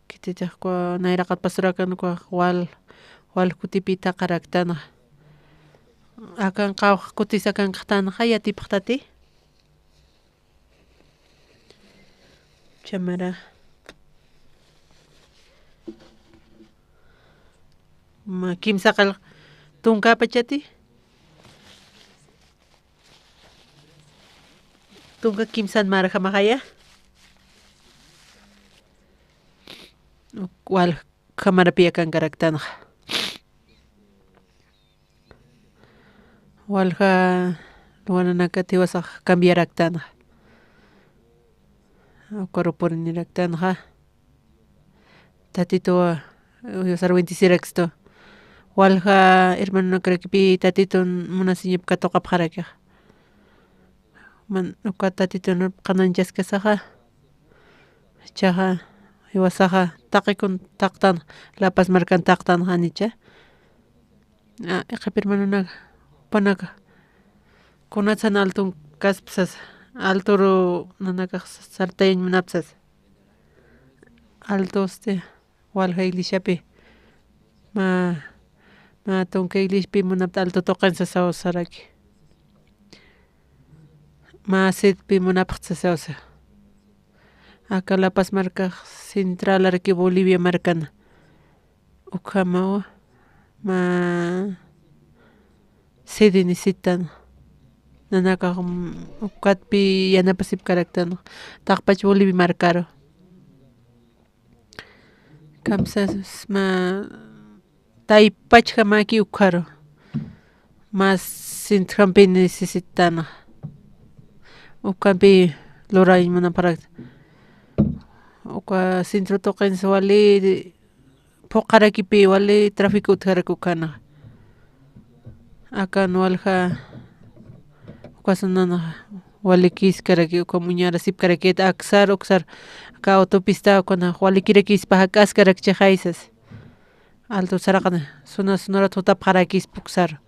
khititix nayraqat pastorakan wal, wal kutipi thaqaraktanxa. Akan qawqha kutis akankaxtanxa, yatipxtati. Chamara. Ma, kimsa qillq tunka pachati. Tunka kimsan marjamaxaya. Wal khamarapi akankaraktanxa. Walja luwananakat jiwasax cambiaraktanxa. Ukaru puriniraktanxa. Tatituwa jiwasar bendecirakistu. Walja hermanonakarakipi Tatitun munasiñap katuqapxarakixa. Man, uka Tatitun qhanañchaskasaxa. Jichhaxa, jiwasaxa, taqikun thaqtan, La Paz markan thaqtan janicha. A, iqhip hermanonaka, jupanaka, kunatsan altun kaspa sasa, alturu nanakax sartayañ munapta sasa. Altusti, walja iglesiapi, mä, mä tunka iglesiapi munapta altu tuqin sasaw saraki. Mä sedpi munapxta sasaw sa. Aka La Paz markax central arki Bolivia markana. Ukhamawa, mä sede necesitan. Nanakax, mm, ukatpi yanapasipkaraktan. Taqpach Bolivia markaru. Kamsas mä taypachjamaki ukharu. Mä centrompi necesitanxa. Ukhampi lurañ munapxarakta. Uka centro tuqinsa wali phuqharakipi wali tráfico utjaraki ukhanaxa. Akan walja ukasananaxa walikïskaraki, ukham uñarasipkarakit aksar, uksar aka autopista ukhanax walikirakïspa jak'askarakchixay sas. Altu saraqana, suna, sunarat jutapxarakïspa uksar.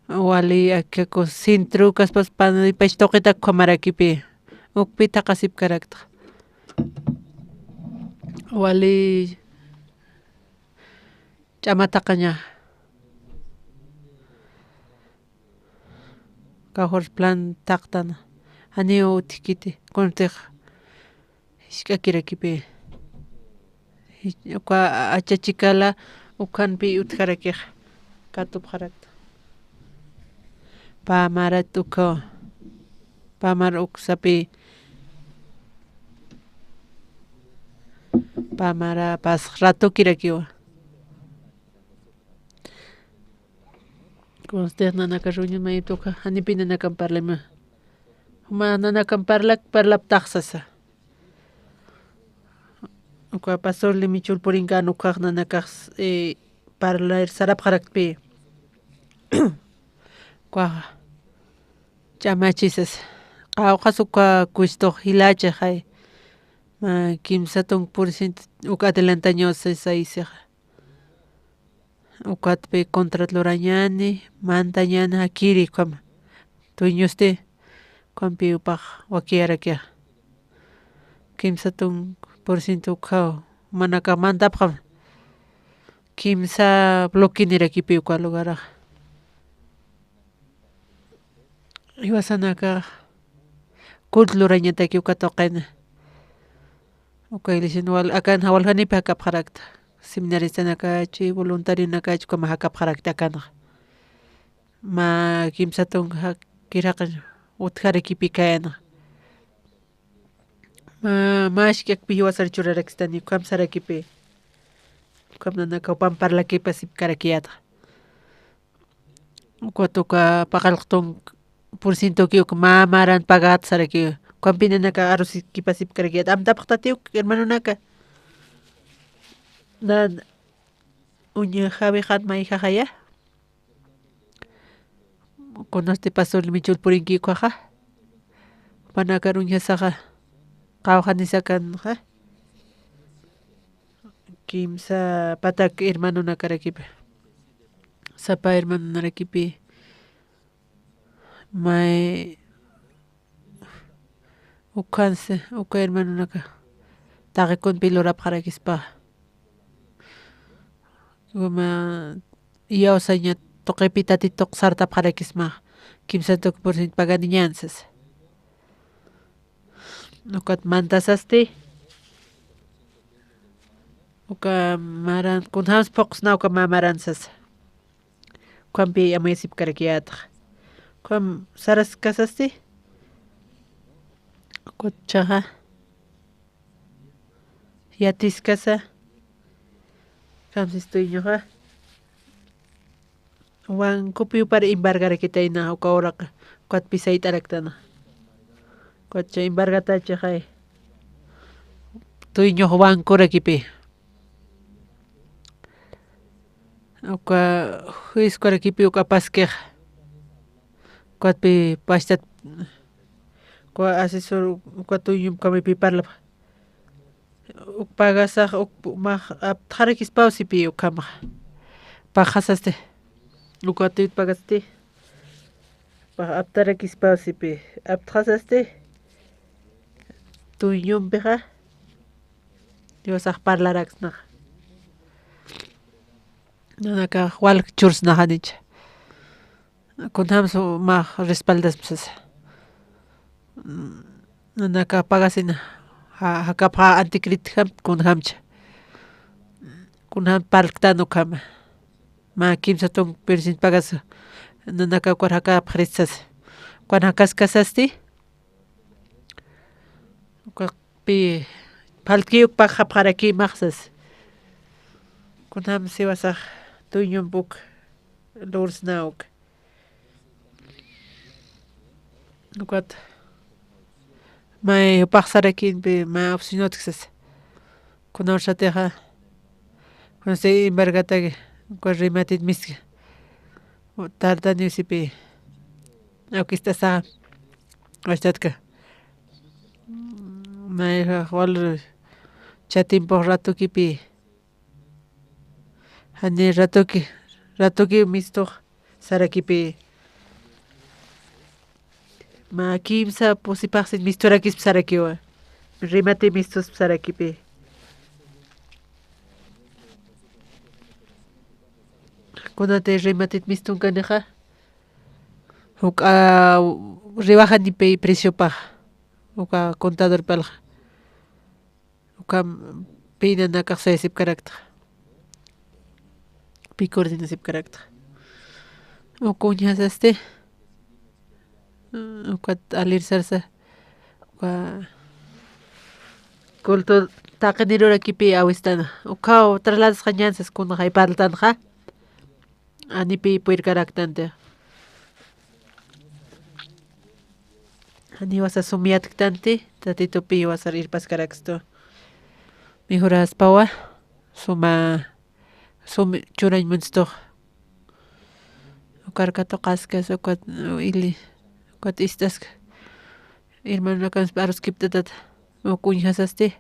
Wali akaku centro kaspas panipach tuqitak ukhamarakipi. Ukpi thaqasipkarakta. Wali ch'ama thaqaña. Kawkhar plan thaqtana. Janiw utjkiti, kuntix jisk'akirakipï. Jich-, uka achachikala ukhanpï utjarakix katupxarakta. Pä marat ukhaw, pä mar uksapï, pä marapas ratukirakiwa. Ustedes nanaka reunión mayiptuka, janipi nanakam parlama. Juma nanakam parlak, parlaptax sasa. Uka pastor Limichul purinkan ukax nanakax, eh, parlar sarapxaraktpi. Ukaxa ch'amachi sasa. Qawqhas uka kuestux jilachixay. Ma kimsa tunk por ciento uka adelantañaw sasa isixa. Ukatpi contrat lurañani, mantañani, jakiri ukhama. Dueñosti, ukhampi upax wakiyarakixa. Kimsa tunk por ciento ukhaw, manaka mantapxam. Kimsa bloquenirakipi uka lugaraxa. Jiwasanakax culto lurañataki uka tuqina. Uka iglesian wal-, akanxa waljanipi jakapxarakta. Seminaristanakachi, voluntarionakachi, ukhama jakapxarakta akanxa. Mä kimsa tunka kiraqin utjarakipi kayana. Mä, mä askakpi jiwasar churarakistani, ukham sarakipi. Ukham nanaka jupan parlakipa sipkarakiyata. Ukat uka paqallq tunka por cientoki uka mä maran pagat saraki. Ukhampi nanaka arusikipa sipkarakiyata. Amtapxtati uk hermanonaka. Nan uñjawixan mayjaxaya. Kunasti pastor Limichul purinki ukhaxa. Jupanakar uñjasaxa. Qawqhanisakanxa. Kimsa patak hermanonakarakipi. Sapa hermanonarakipi. May ukhansi, uka hermanonaka. Taqikunpi lurapxarakispa. Uma iyawsaña tuqipi tatituq sartapxarakisma. Kimsa tuq por ciento paganiñan sasa. Ukat mantasasti. Uka maran, kunjams phuqsna uka mä maran sasa. Ukhampi amuyasipkarakiyatax. Ukham saraskasasti. Ukatchaxa. Yatiskasa. Ukham sistuñuxa. Bancopi upar embargarakitayna uka uraqa, ukatpi sayt'araktana. Ukatcha embargatachixay. Dueñox bancorakipi. Uka juez kurakipi uka paskix. Ukatpi pachtat, uka asesor, uka dueño kamipi parlap. Uk pagasax, uk max aptxarakispaw sipi ukhamax. Paxasasti. Uka tuyt pagasti. Pax aptarakispaw sipi. Aptxasasti. Dueñompixa. Diosax parlaraksnax. Nanakax walk chursnaxanicha. Kunjams max respaldaspa sasa. Nanaka pagasina. Ja-, jakapxa anticritjam kunjamcha. Kunjam parlktan ukhama. Mä kimsa tunk por ciento pagas. Nanaka ukar jakapxarit sasa. Ukan jakaskasasti. Ukakpi phaltki uk pagxapxaraki max sasa. Kunjams jiwasax dueñomp uk lursna uk. Ukat may jupax sarakimpi mä oficinotki sasa. Kunawsatixa. Kunasti embargataki. Uka rematit miska. Tardaniw sipi. Awkist'asaxa. Wastatka. Mayjax wal chatimpux ratukipi. Jani ratuki, ratuki mistux sarakipi. Mä kimsa pusipaxsin misturakisp sarakiwa. Remate mistusp sarakipi. Kunati rematit mistunkanixa. Juk'a riwaxanipi preciopax. Uka contador palxa. Ukham pï nanakax sayasipkarakta. Pï coordinasipkarakta. Uka uñjasasti. Ukat alirsarsa. Uka culto taqinirurakipi awistana. Ukhaw trasladasxañansas kunxay parltanxa. Anipi puyrkaraktanti. Janiwasa sum yatktanti, Tatitupi jiwasar irpaskarakstu. Mijuraspawa, suma, sum churañ munstux. Ukar katuqaskas, ukat, ili, ukat ist'aska. Hermanonakansa aruskipt'atata, uk uñjasasti.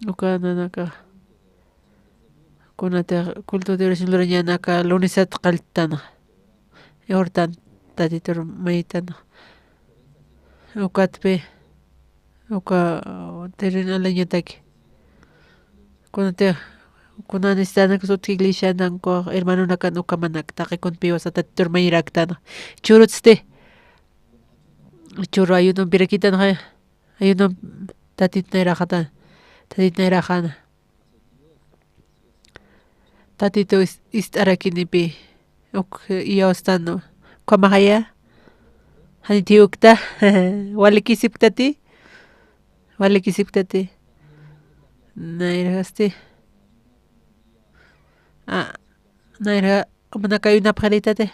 Uka nanaka. Kunatix culto de oración lurañanaka lunesat qalltanxa. Urtan Tatitur maytanxa. Ukatpi, uka, uh, terreno alañataki. Kunatix, kuna necesitanaksa utji iglesiananku, hermanonakan ukhamanak, taqi kunpi jiwasa Tatitur mayraktanxa. Churutsti. Churu ayunompirakïtanxa. Ayunom Tatit nayraxata. Tatit nayraxana. Tatitu is-, ist'arakinipi, uk, iyawstan, ukhamaxaya. Janiti ukta, walikisipktati, walikisipktati. Nayrasti. A, nayra, manaka ayunapxaritati.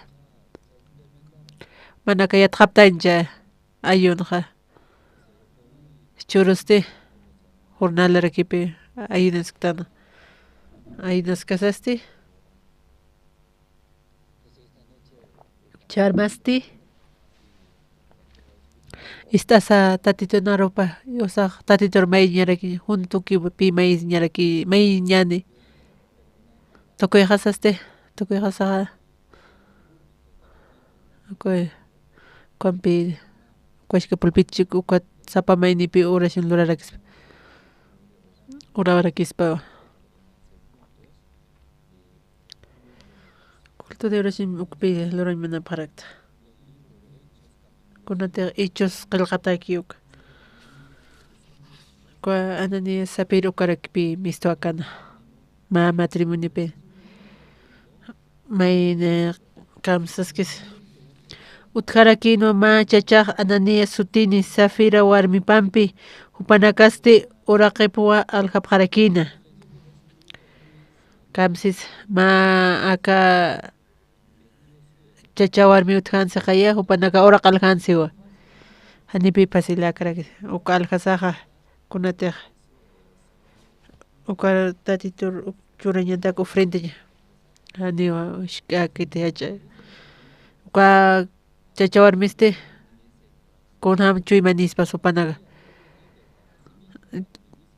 Manaka yatxaptancha. Ayunxa. Churusti, jornalarakipi ayunasktan. Ayunaskasasti. Charmasti. Ist'asa Tatitunarupa, usax Tatitur mayñaraki, juntukipi mayñaraki, mayñani. Tukuyxasasti, tukuyxasaxa. Uka, ukampi, ukaska pulpituchik, ukat sapa maynipi oración lurarakispa. Urawarakispa. Culto de oración ukpi lurañ munapxarakta. Kunatix Hechos qillqataki uka. Uka Ananías Safira ukarakpi mistwakana. Mä matrimoniopi. Mayni kamsaskis. Utjarakïnwa mä chachax Ananías sutini Safira warmipampi, jupanakasti uraqipwa aljapxarakïna. Kamsis mä aka chacha warmi utjänsixa ya, jupanaka uraq aljansiwa. Janipï facilakarakis. Uka aljasaxa kunatix. Uka Tatitur uk churañatak ofrendaña. Janiwa usk'akiti jach'a. Uka chacha warmisti. Kunjam chuymanispa jupanaka.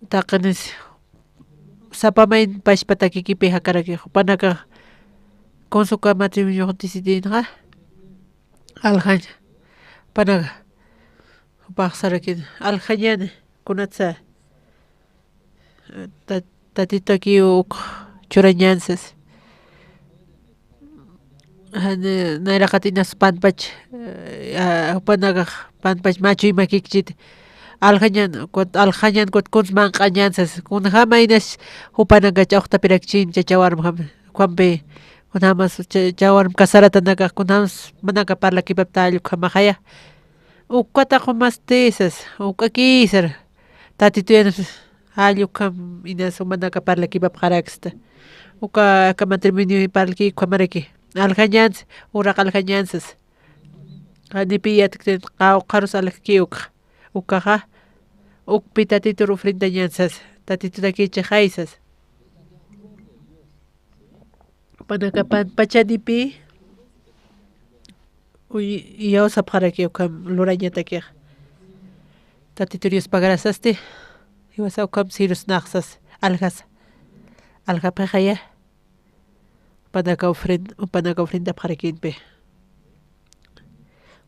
Taqinis sapa mayn pachpa takikipi jakaraki, jupanaka kunsa uka matrimoniox decidinxa, aljaña, jupanaka, jupax sarakini, aljañäni, kunatsa, ta-, Tatituki uk churañäni sas. Jan, nayraqat inas panpach, eh, a, jupanakax panpach mä chuymakikchiti. Aljañän, kut, aljañän, kut, kunsa manq'añäni sas. Kunjama inas jupanaka ch'awxtapirakchini, chacha warmjam, ukampi, kunjamas cha-, chacha warm casaratanakax, kunjamas manaka parlakipapta jall ukhamaxaya. Uka taqumasti sas, uk'akïsar. Tatituyansa, jall ukham inas jumanaka parlakipapxaraksta. Uka, aka matrimonio parlaki ukhamaraki. Aljañänsa, uraq aljañänsa sas. Janipï yatktin qawqharus aljki ukxa. Ukaxa, ukpi Tatitur ofrendañäni sas. Tatitutakichixay sas. Jupanaka panpachanipï, uy, iyawsapxaraki ukham lurañatakix. Tatitur Diospa grasasti, jiwasa ukham sirusnax sas, aljasa. Aljapxixaya. Jupanaka ofren-, jupanaka ofrendapxarakinpï.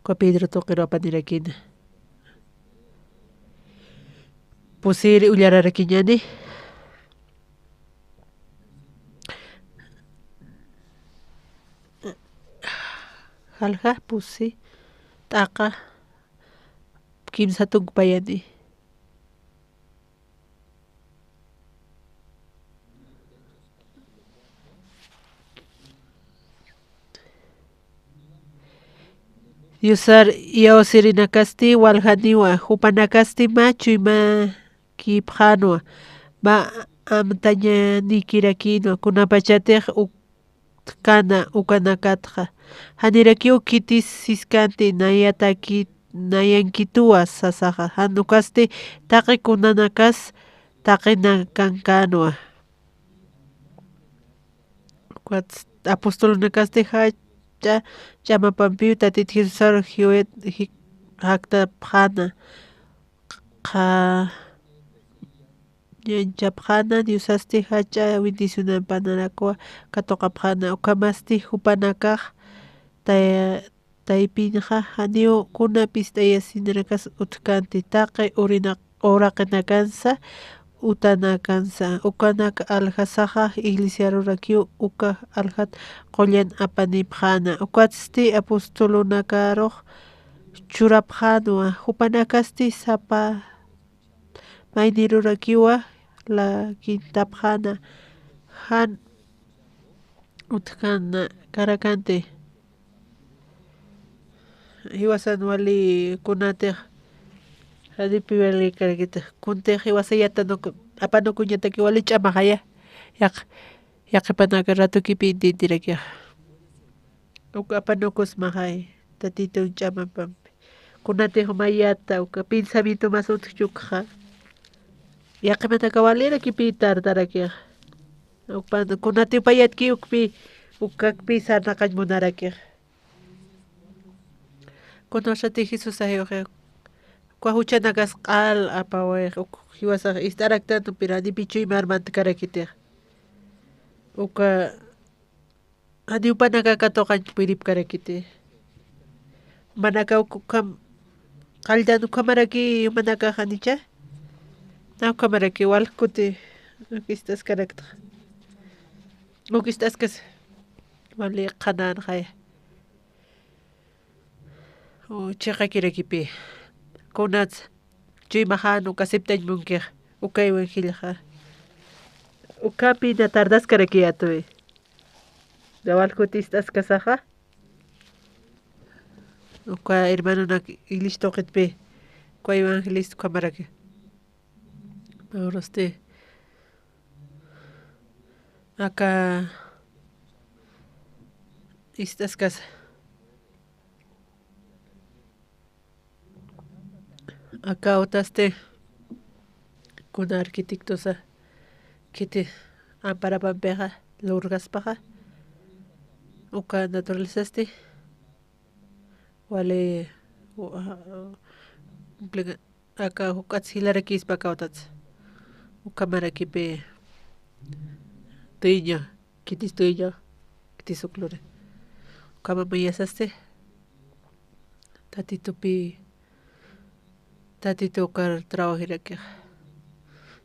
Uka Pedro tuqiru apanirakina. Pusiri ullararakiñäni. Jalja, pusi, t'aqa, kimsa tunka payani. Diosar iyawsirinakasti waljaniwa, jupanakasti mä chuymakipxänwa, mä amtañanikirakïnwa, kunapachatix uk-, kana ukanakatxa. Janirakiw khitis siskanti, nayataki nayankituwa sasaxa. Jan ukasti taqi kunanakas taqinakankänwa. Ukat apostolunakasti jach'a ch'amapampiw Tatit Jesusar jiwit jik-, jaktapxäna. Qha-, ñanchapxäna, Diosasti jach'a bendicionampanarakwa katuqapxäna. Ukhamasti jupanakax ta-, taypinxa janiw kuna pist'ayasinarakas utjkänti, taqi urina-, uraqinakansa, utanakansa. Ukanak aljasaxa iglesiarurakiw uka aljat qullan apanipxäna. Ukatsti apostolunakarux churapxänwa, jupanakasti sapa maynirurakiwa lakintapxäna, jan utjkänakarakanti. Jiwasan wali kunatix, janipi wali karakitix, kuntix jiwasa yatanuku, apanukuñataki wali ch'amaxaya, yaq-, yaqhipanaka ratukipi intintirakixa. Uka apanukusmaxay, Tatitun ch'amapampi. Kunatix mayata uka pensamiento mas utjchukxa. Yaqhimanaka walirakipï tardarakix. Upan, kunatix payatki ukpi, ukakpi sarnaqañ munarakix. Kunasati Jesús ayuxi. Uka juchanakas q'al apawayx, uk jiwasax ist'araktan, pero janipi chuymar mantkarakitix. Uka janiw jupanaka katuqañ puripkarakiti. Jumanaka uk-, ukham, qalltan ukhamaraki jumanaka janicha? Na ukhamaraki, wal kuti uk ist'askaraktxa. Uk ist'askas wali qhananxaya. U, chiqakirakipï. Kunats chuymaxän uk aceptañ munkix, uka evangelioxa. Ukapi na tardaskarakiyätwi. Na wal kuti ist'askasaxa. Uka hermanonak iglesia tuqitpï, uka evangelista ukhamaraki. Urusti aka ist'askasa. Aka utasti kuna arquitectosa khiti amparapampixa lurgaspaxa, uka naturalezasti wali, u-, a-, a-, implica, aka juk'ats jilarakispa aka utats. Ukhamarakipï dueño, khitis dueño, khitis uk luri. Ukhama mayasasti Tatitupï, Tatitu ukar trabajirakixa.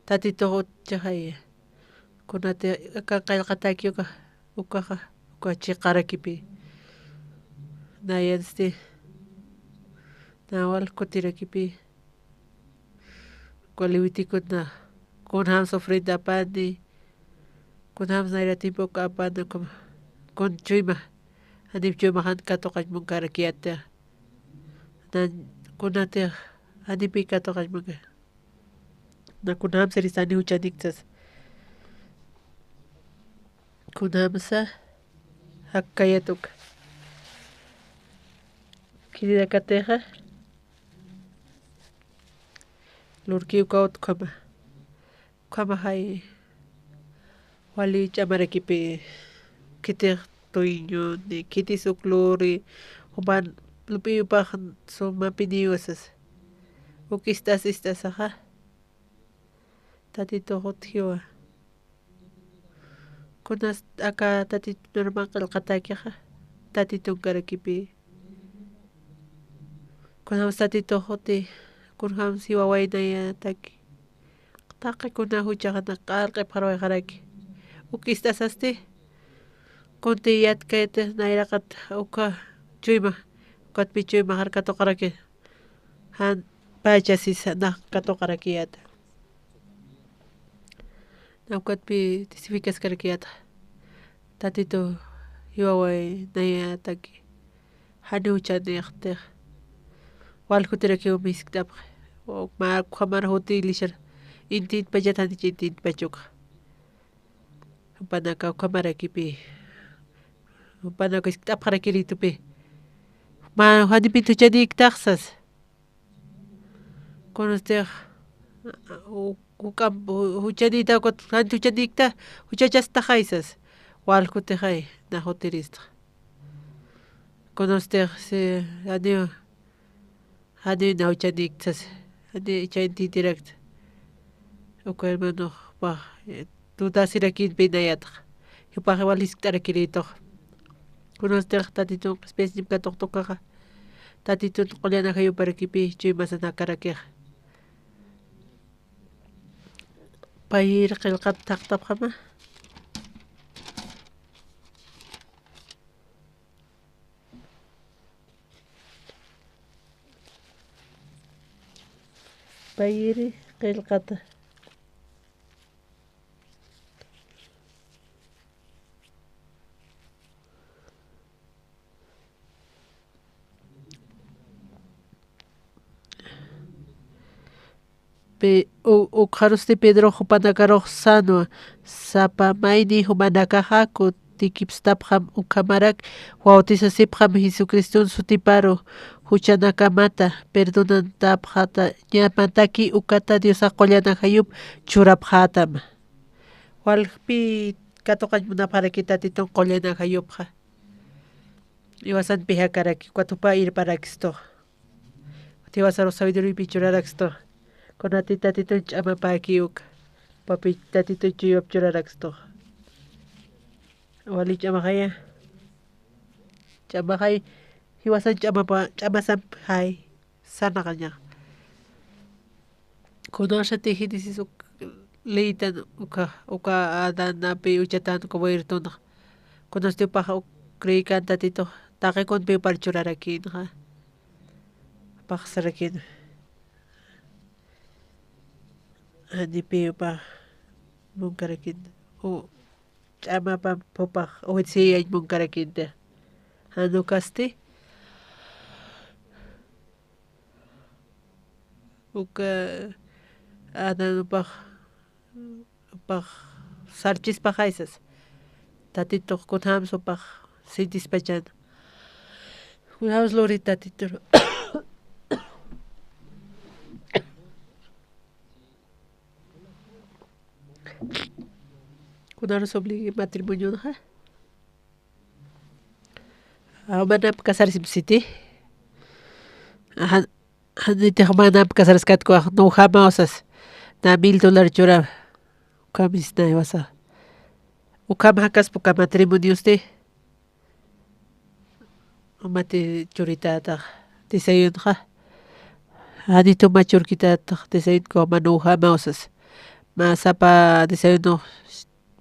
Tatitux utjaxaya. Kunati aka qillqatäki uka, ukaxa, uka chiqarakipï. Nayansti, na wal kutirakipï. Uka levitikuna, kunjams ofrenda apani, kunjams nayra tiempo uka apani, kun, kun chuyma, janip chuymaxan katuqañ munkarakiyäta. Na kunatix, janipï katuqañ munka. Na kunjams iristani juchanik sasa. Kunjamsa jakkayät uka. Khitinakatixa lurki uka ukhama. Ukhamaxay wali ch'amarakipï, khitix dueñoni, khitis uk luri, jupan lup'iyupax sumapiniwa sasa. Uk ist'as ist'asaxa. Tatitux utjiwa. Kunas aka Tatitun arman qillqatäkixa, Tatitunkarakipi. Kunjams Tatitux uti, kunjams jiwawaynayataki. Taqi kuna juchaxanak q'al q'ipxarawayxaraki. Uk ist'asasti, kunti yatkayati nayraqat uka chuyma, ukatpi chuymaxar katuqaraki. Jan pachasisa nax katuqarakiyäta. Na ukatpi testificaskarakiyäta. Tatitu jiwawaynayataki. Janiw chaniyxtix. Wal jutirakiw miskt'apxi. Mä ukhamar juti iglesiar. Intintpachat janich intintpach ukxa. Jupanaka ukhamarakipi. Jupanaka iskt'apxarakiritupi. Mä janipintuchanïktax sasa. Kunastix, u-, uk'am, u-, juchanïta, ukat jan juchanïkta, juchachastaxay sas. Walja jutixay, nax jutiristxa. Kunastix, si, janiw, janiw nax juchanïkta sas. Janiw chayntïtirakta. Uka hermanox, jupax, eh, dudasirakïnpi nayatxa. Jupax wal jiskt'arakirïtux. Kunastix Tatitun qhispiyañchim katuqta ukaxa. Tatitun qullan ajayuparakipi chuymasanakarakixa. Payïri qillqat thaqtapxama. Payïri qillqata. Pe-, u-, ukxarusti Pedrox jupanakarux sänwa, sapa mayni jumanakaxa kutikipstapxam ukhamarak bautisasipxam Jesucriston sutiparu juchanakamata perdonantapxäta, ñamataki ukata Diosax qullan ajayup churapxätama. Waljpi katuqañ munapxaraki Tatitun qullan ajayupxa. Iwasan pijakaraki, ukat jupa irparakistux. Jiwasaru sabiduríapi churarakistux. Kunati Tatitun ch'amapäki uka. Jupapi Tatitun chuyap churarakistux. Wali ch'amaxaya. Ch'amaxay, jiwasan ch'amapa, ch'amasampxay. Sarnaqañax. Kunasati Génesis uk-, leytan uka, uka Adanapi uchatan uka huertonxa. Kunasti jupax uk creekan Tatitux, taqi kunpi jupar churarakïnxa. Paxsarakïn. Janipi jupax munkarakïn. U, ch'amapamp jupax, u, siyañ munkarakïnti. Jan ukasti. Uka Adán jupax, jupax sarchispaxay sas. Tatitux kunjams jupax sintispachan. Kunjams luri Tatitun. Kunarus obligue matrimonionxa. Aw, manamp casarsim siti. Ajan, janitix manamp casarskatku, ax, nujamaw sas. Na mil dólar chura. Ukham isnay wasa. Ukham jakaspa uka matrimoniosti. Umati churitätax desayunxa. Janit uma churkitätax desayunku, mä nujamaw sas. Mä sapa desayuno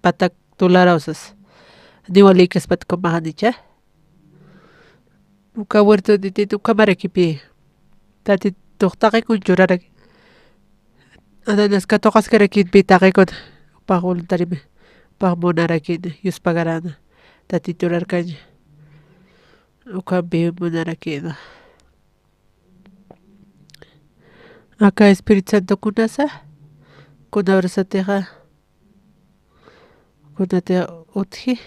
patak dólaraw sas. Niwa lïkaspat ukhamax janicha. Uka huerto de Edén ukhamarakipi. Tatitux taqikun churarak. Ananas katuqaskarakïnpi taqikun. Jupax voluntarimi. Jupax munarakïn. Yuspagarana. Tatitun churarkaña. Ukhampi munarakïna. Aka Espíritu Santo kunasa. Kuna urasatixa. Kunati utji.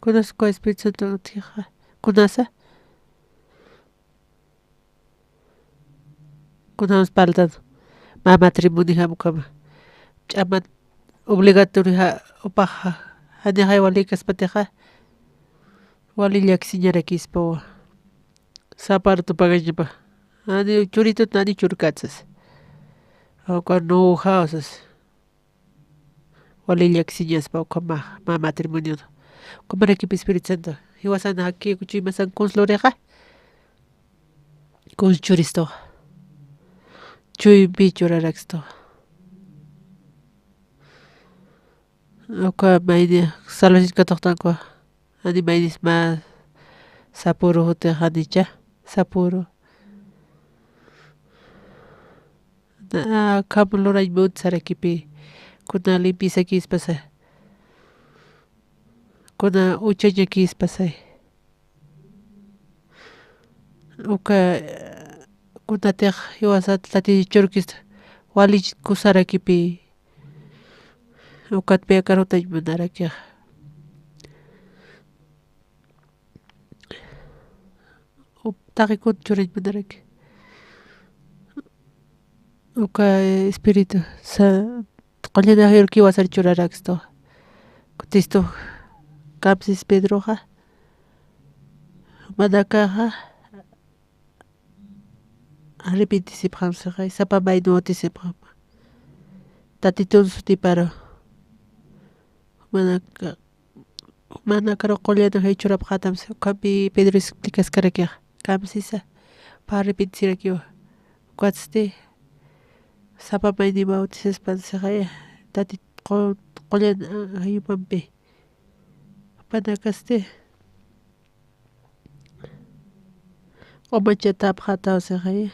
Kunas uka Espíritu Santo utjixa. Kunasa. Kunams parltan. Mä matrimonijam ukhama. Ch'amat obligatorixa upaxa. Janixay wali kaspatixa. Wali llakisiñarakispawa. Sapar tupagañapa. Jani churitut jani churkatsas. Uka nujaw sas. Wali llakisiñaspa ukhama, mä matrimonio. Ukhamarakipi Espíritu Santo. Jiwasan jaki kuchuy masan kuns lurixa. Kuns churistu. Chuypi churarakistu. Uka mayni salvación katuqtanku. Jani maynis mä sapuru jutix janicha, sapuru. Na, akham lurañ mut sarakipi. Kuna limpiesakïspasa. Kuna uchañakïspasay. Uka, kunatix jiwasat Tati churkista wali kusarakipi. Ukatpi akar jutañ munarakixa. Up-, taqi kun churañ munaraki. Uka espíritu sa, qullan ajayurkiw jiwasar churarakstu. Kutistu kamsis Pedroxa, jumanakaxa arrepintisipxam sixay, sapa mayni bautisipxam. Tatitun sutiparu. Jumanaka, jumanakaru qullan ajay churapxätam sixay, ukhampi Pedro explicaskarakixa, kamsisa, pä arrepentisirakiwa. Ukatsti, sapa mayni bautisaspan sixaya, Tatit qu-, qullan ajayupampi. Jupanakasti, q'umachatapxätaw sixaya.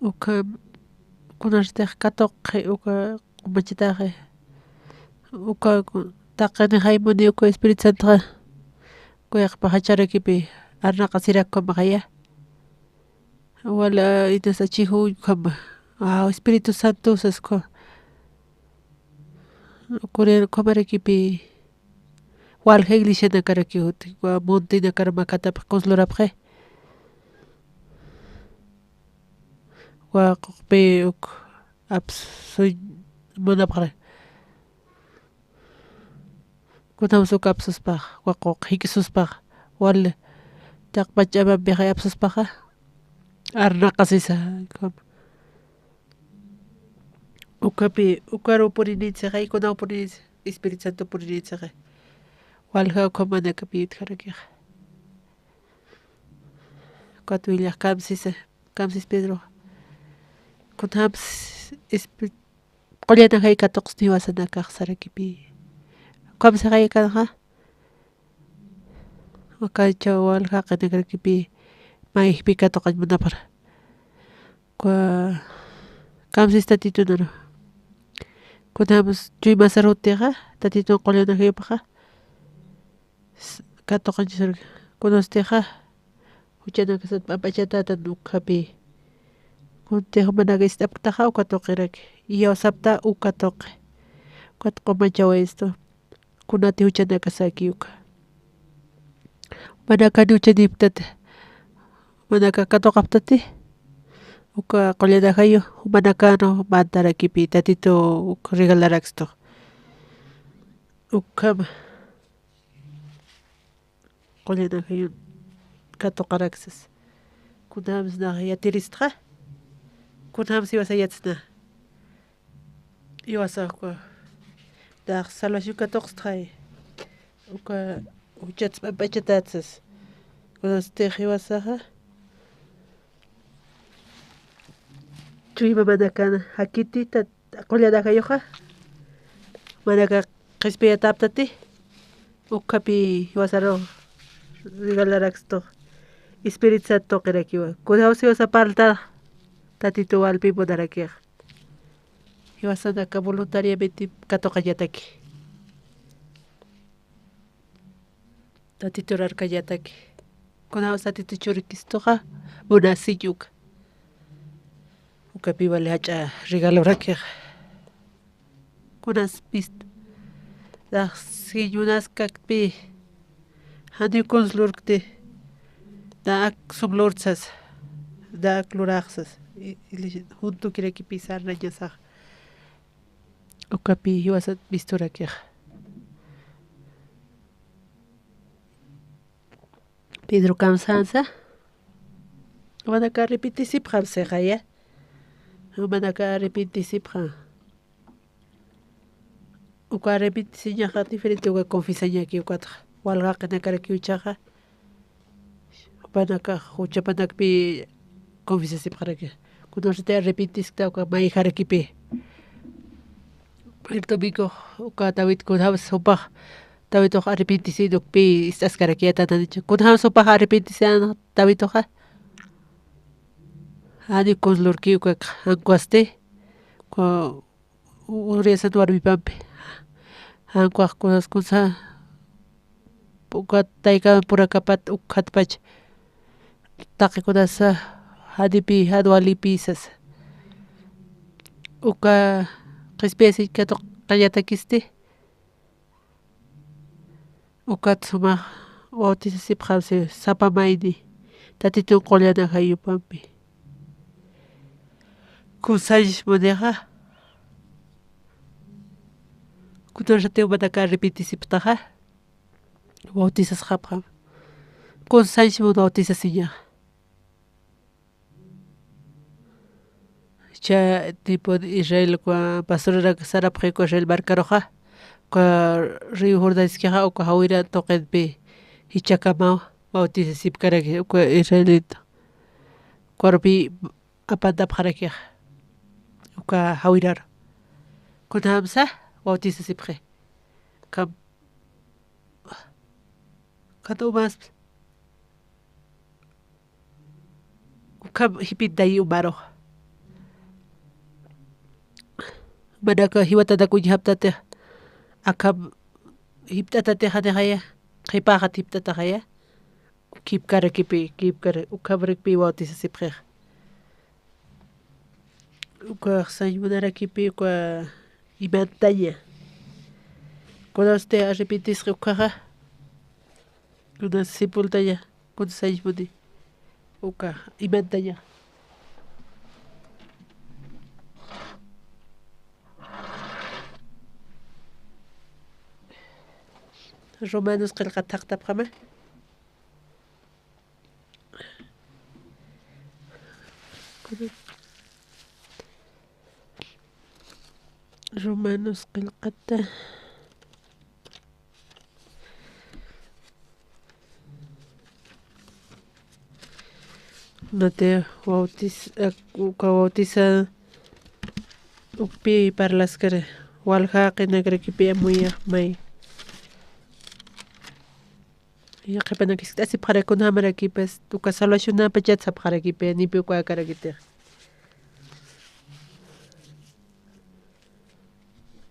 Ukham, kunasatix katuqxi uka q'umachataxi. Uka ku-, taqini jaymuni uka Espíritu Santoxa. Kuyaqpa jacharakipi arnaqasirak ukhamaxaya. Wal, ah, inas achixuñ ukhama. Ah, Espíritu Santo sas ukha. Ukuri ukhamarakipi. Walja iglesianakarakiw, montenakar makatapxi, kunsa lurapxi. Waquqpi uk apsuñ munapxi. Kunjams uk apsuspax, waquq jik'isuspax, wal taqpach ch'amampixa apsuspaxa. Arnaqasisa. Ukhapi, ukaru purinït sixay, kunaw purinït, Espíritu Santo purinït sixay. Walja ukhamanakapi utjarakixa. Ukat willax kamsisa, kamsis Pedro. Kunjams espi-, qullan ajay katuqsni jiwasanakax sarakipi. Ukham sixay akanxa. Akancha walja qinakarakipi mayjpi katuqañ munapxara. Kwa-, kamsis Tatitunaru. Kunjams chuymasar jutixa, Tatitun qullan ajayupaxa. S-, katuqañchasaraki. Kunastixa, juchanakasat p'amp'achatätan ukhapi. Kuntix jumanaka ist'apktaxa uka tuqiraki. Iyawsapta uka tuqi. Ukat q'umachawayistu. Kunati juchanakasaki uka. Jumanakani juchanïpktati. Jumanaka katuqapktati. Uka qullan ajayu, jumanakan mantarakipi, Tatitu uk regalarakstu. Ukhama. Qullan ajayun katuqaraksas. Kunjams nax yatiristxa. Kunjams jiwasayatsna. Jiwasax uka. Nax salvación katuqstxay. Uka juchats p'amp'achatatsas. Kunastix jiwasaxa. Chuymamanakan jakiti tat-, qullan ajayuxa. Jumanaka qhispiyatapktati. Ukhapi jiwasaru regalarakstu. Espíritu Santo tuqirakiwa. Kunjams jiwasa parlta Tatitu walpi munarakixa. Jiwasanaka voluntariamente katuqañataki. Tatitur arkañataki. Kunjams Tatitu churikistuxa munasiñ uka. Ukapi wali jach'a regalurakixa. Kunas mist-, dax siñ munaskakpi, janiw kuns lurkti, da ak sum lurtsas, da ak luraxsas, i-, iglesia juntukirakipi sarnañasax. Ukapi jiwasat misturakixa. Pedro kamsansa, jumanaka arrepentisipxam sixaya. Jumanaka arrepentisipxam. Uka arrepentisiñaxa diferente uka confesañaki ukatxa. Walja qinakarakiw jichhaxa. Jupanakax juchapanakpi confesasipxaraki. Kunasati arrepentiskta uka mayjarakipi. El domingo uka David kunjams jupax, Davidux arrepentisin ukpi ist'askarakiyätananicha. Kunjams jupax arrepentisin Daviduxa. Jani kuns lurki uka jankuwasti. Ku-, Uriasan warmipampi. Jankuwax kunas kunsa, ukat taykan purakapat ukkhatpach. Taqi kunasa, janipi, jan walipi sasa. Uka qhispiyasiñ katuqañatakisti. Ukat sumax bautisasipxamsi sapa mayni, Tatitun qullan ajayupampi. Kusañs munixa. Kunasatiw manaka arrepentisiptaxa. Bautizasxapxam. Kusañs mun bautizasiñaxa. Cha tipun Israel ukwa pastoraraki sarapxi ukwa Israel markaruxa, ukwa río Jordanskixa, ukwa jawira tuqinpi jichhakamaw bautizasipkaraki ukwa israelita. Ukwarupi apantapxarakixa, ukwa jawiraru. Kunjamsa bautizasipxi. Ukham, ukham umas Ukham jipintayi umarux. Manaka jiwatanak uñjaptatix, akham jipt'atatix janixaya, qhipaxat jipt'ataxaya, kipkarakipi, kipkara, ukhamrakpi bautizasipxix. Ukax sañ munarakipi, uka imantaña. Kunasti arrepentisqa ukaxa, kunas sepultaña, kunas sañ muni, uka imantaña. Romanos qillqat thaqtapxama. Romanos qillqata. Nati bautiz-, uka bautizar ukpi parlaskara, walja qinakarakipi amuyax may. Yaqhipanakis k'asipxarakuna jamarakipis, uka salvacionapachat sapxarakipi, nipi uka akarakitix.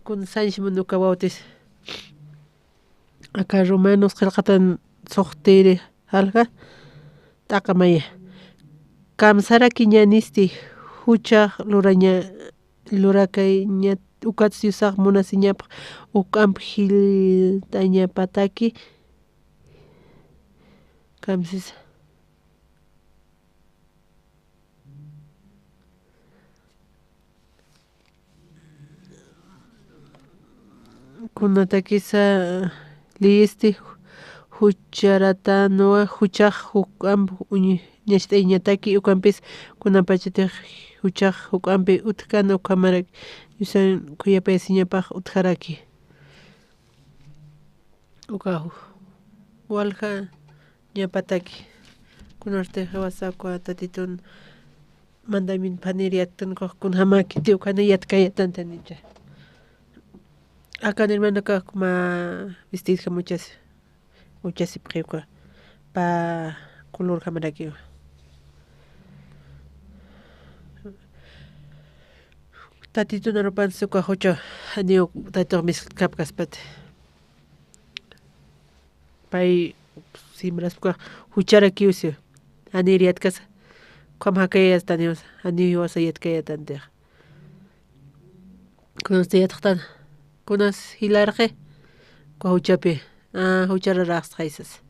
Kun sañs mun uka bautiz. Aka Romanos qillqatan suxtiri jalja, t'aqamaya. Kamsarakiñanisti juchax luraña, lurakayñat, ukats Diosax munasiñapx uk'amp jiltañapataki. Kamsisa. Kunatakisa liyisti jucharatanwa juchax juk'amp uñacht'ayañataki, ukampis kunapachatix juchax juk'ampi utjkana ukhamarak Diosan khuyapayasiñapax utjaraki. Uka waljañapataki. Kunartix jiwasa uka Tatitun mandamiento phanir yattan ukax kunjamäkiti ukana yatkayatantanicha. Akan hermanokax mä vestidjam uchas, uchasipxi uka pä colorjamarakiwa. Tatitun arupansa uka jucha janiw Tatitux miskhapkaspati. Pay simraspka jucharakiw siwa. Janir yatkasa. Ukham jakayastaniwsa. Janiw jiwasa yatkayatantix. Kunasta yatxtan. Kunas jilarqi. Uka juchapi. A, juchararaxsxaysas.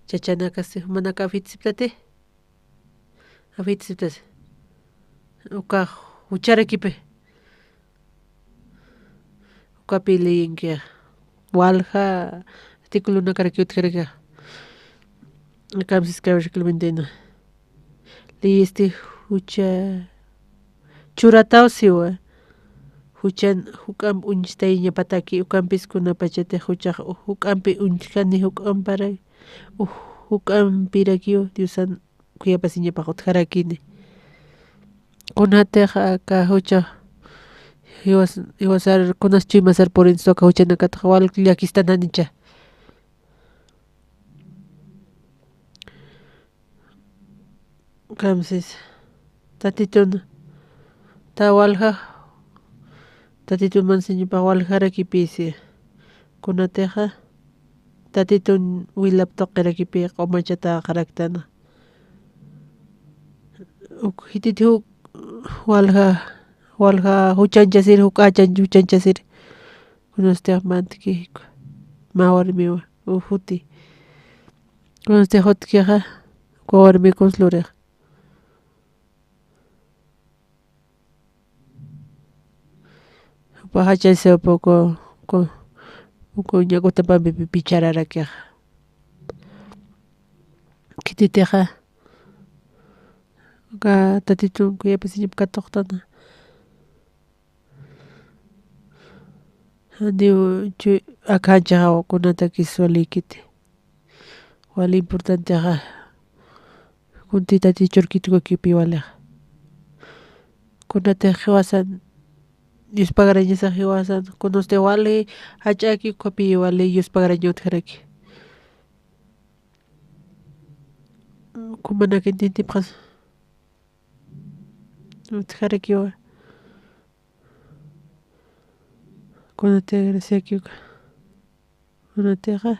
Chachanakasti jumanaka afitisiptati. Afitisiptati. Uka jucharakipi. Ukapi leyinkixa. Walja articulonakarakiw utjarakixa. Akamsiska versículo veintiuno. Leyisti jucha churataw siwa. Juchan juk'amp uñstayañapataki, ukampis kunapachatix juchax juk'ampi uñskani, juk'ampara, juk'ampirakiw Diosan khuyapasiñapax utjarakini. Kunatix aka jucha jiwas-, jiwasar kunas chuymasar purinstu aka juchanakatix wal llakistananicha. Kamsis. Tatitun, ta walja, Tatitun mansiñapax waljarakipisi. Kunatixa, Tatitun wilap tuqirakipi q'umachataxaraktana. Uk, jititi juk walja, walja juchanchasiri, juk'achan juchanchasiri. Kunastix mantki, mä warmiwa, ujuti. Kunastix jutkixa, uka warmi kuns lurix. Pajacha siwa puku, puku ñak'utapampi pi-, pichararakixa. Khititixa, uka Tatitun khuyapisiñap katuqtana. Janiw chu-, akhanchaxa kunataki suwalïkiti. Wali importantexa, kuntï Tati churkitukakipi walixa. Kunatix jiwasan, yuspagarañasa jiwasan, kunasti wali jach'aki ukhapi wali yuspagaraña utjaraki. Kumanak intintipxas utjarakiwa. Kunati graciaki uka. Kunatixa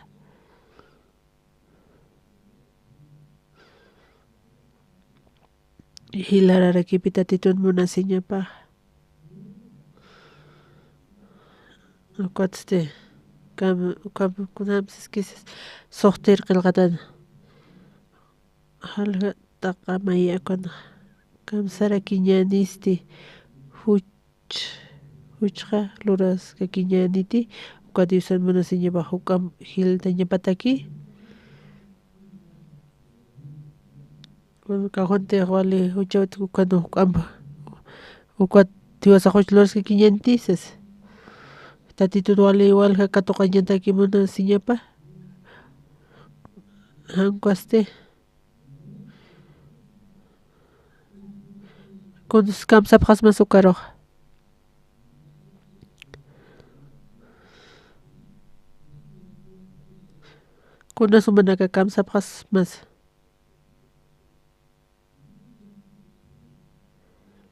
jilararakipi Tatitun munasiñapax. Ukatsti, kam-, kam-, kunjamsiskis suxtir qillqatan. Jalja taqamay akanax kamsarakiñänisti, juch-, juchxa luraskakiñäniti, uka Diosan munasiñapax juk'amp jiltañapataki. Kun kawkhantix wali juchawit ukan juk'amp, ukat jiwasax juch luraskakiñäniti sas. Tatitut wali walja katuqañataki munasiñapa. Jan ukasti. Kuns kamsapxasmas ukarux. Kunas jumanaka kamsapxasmas.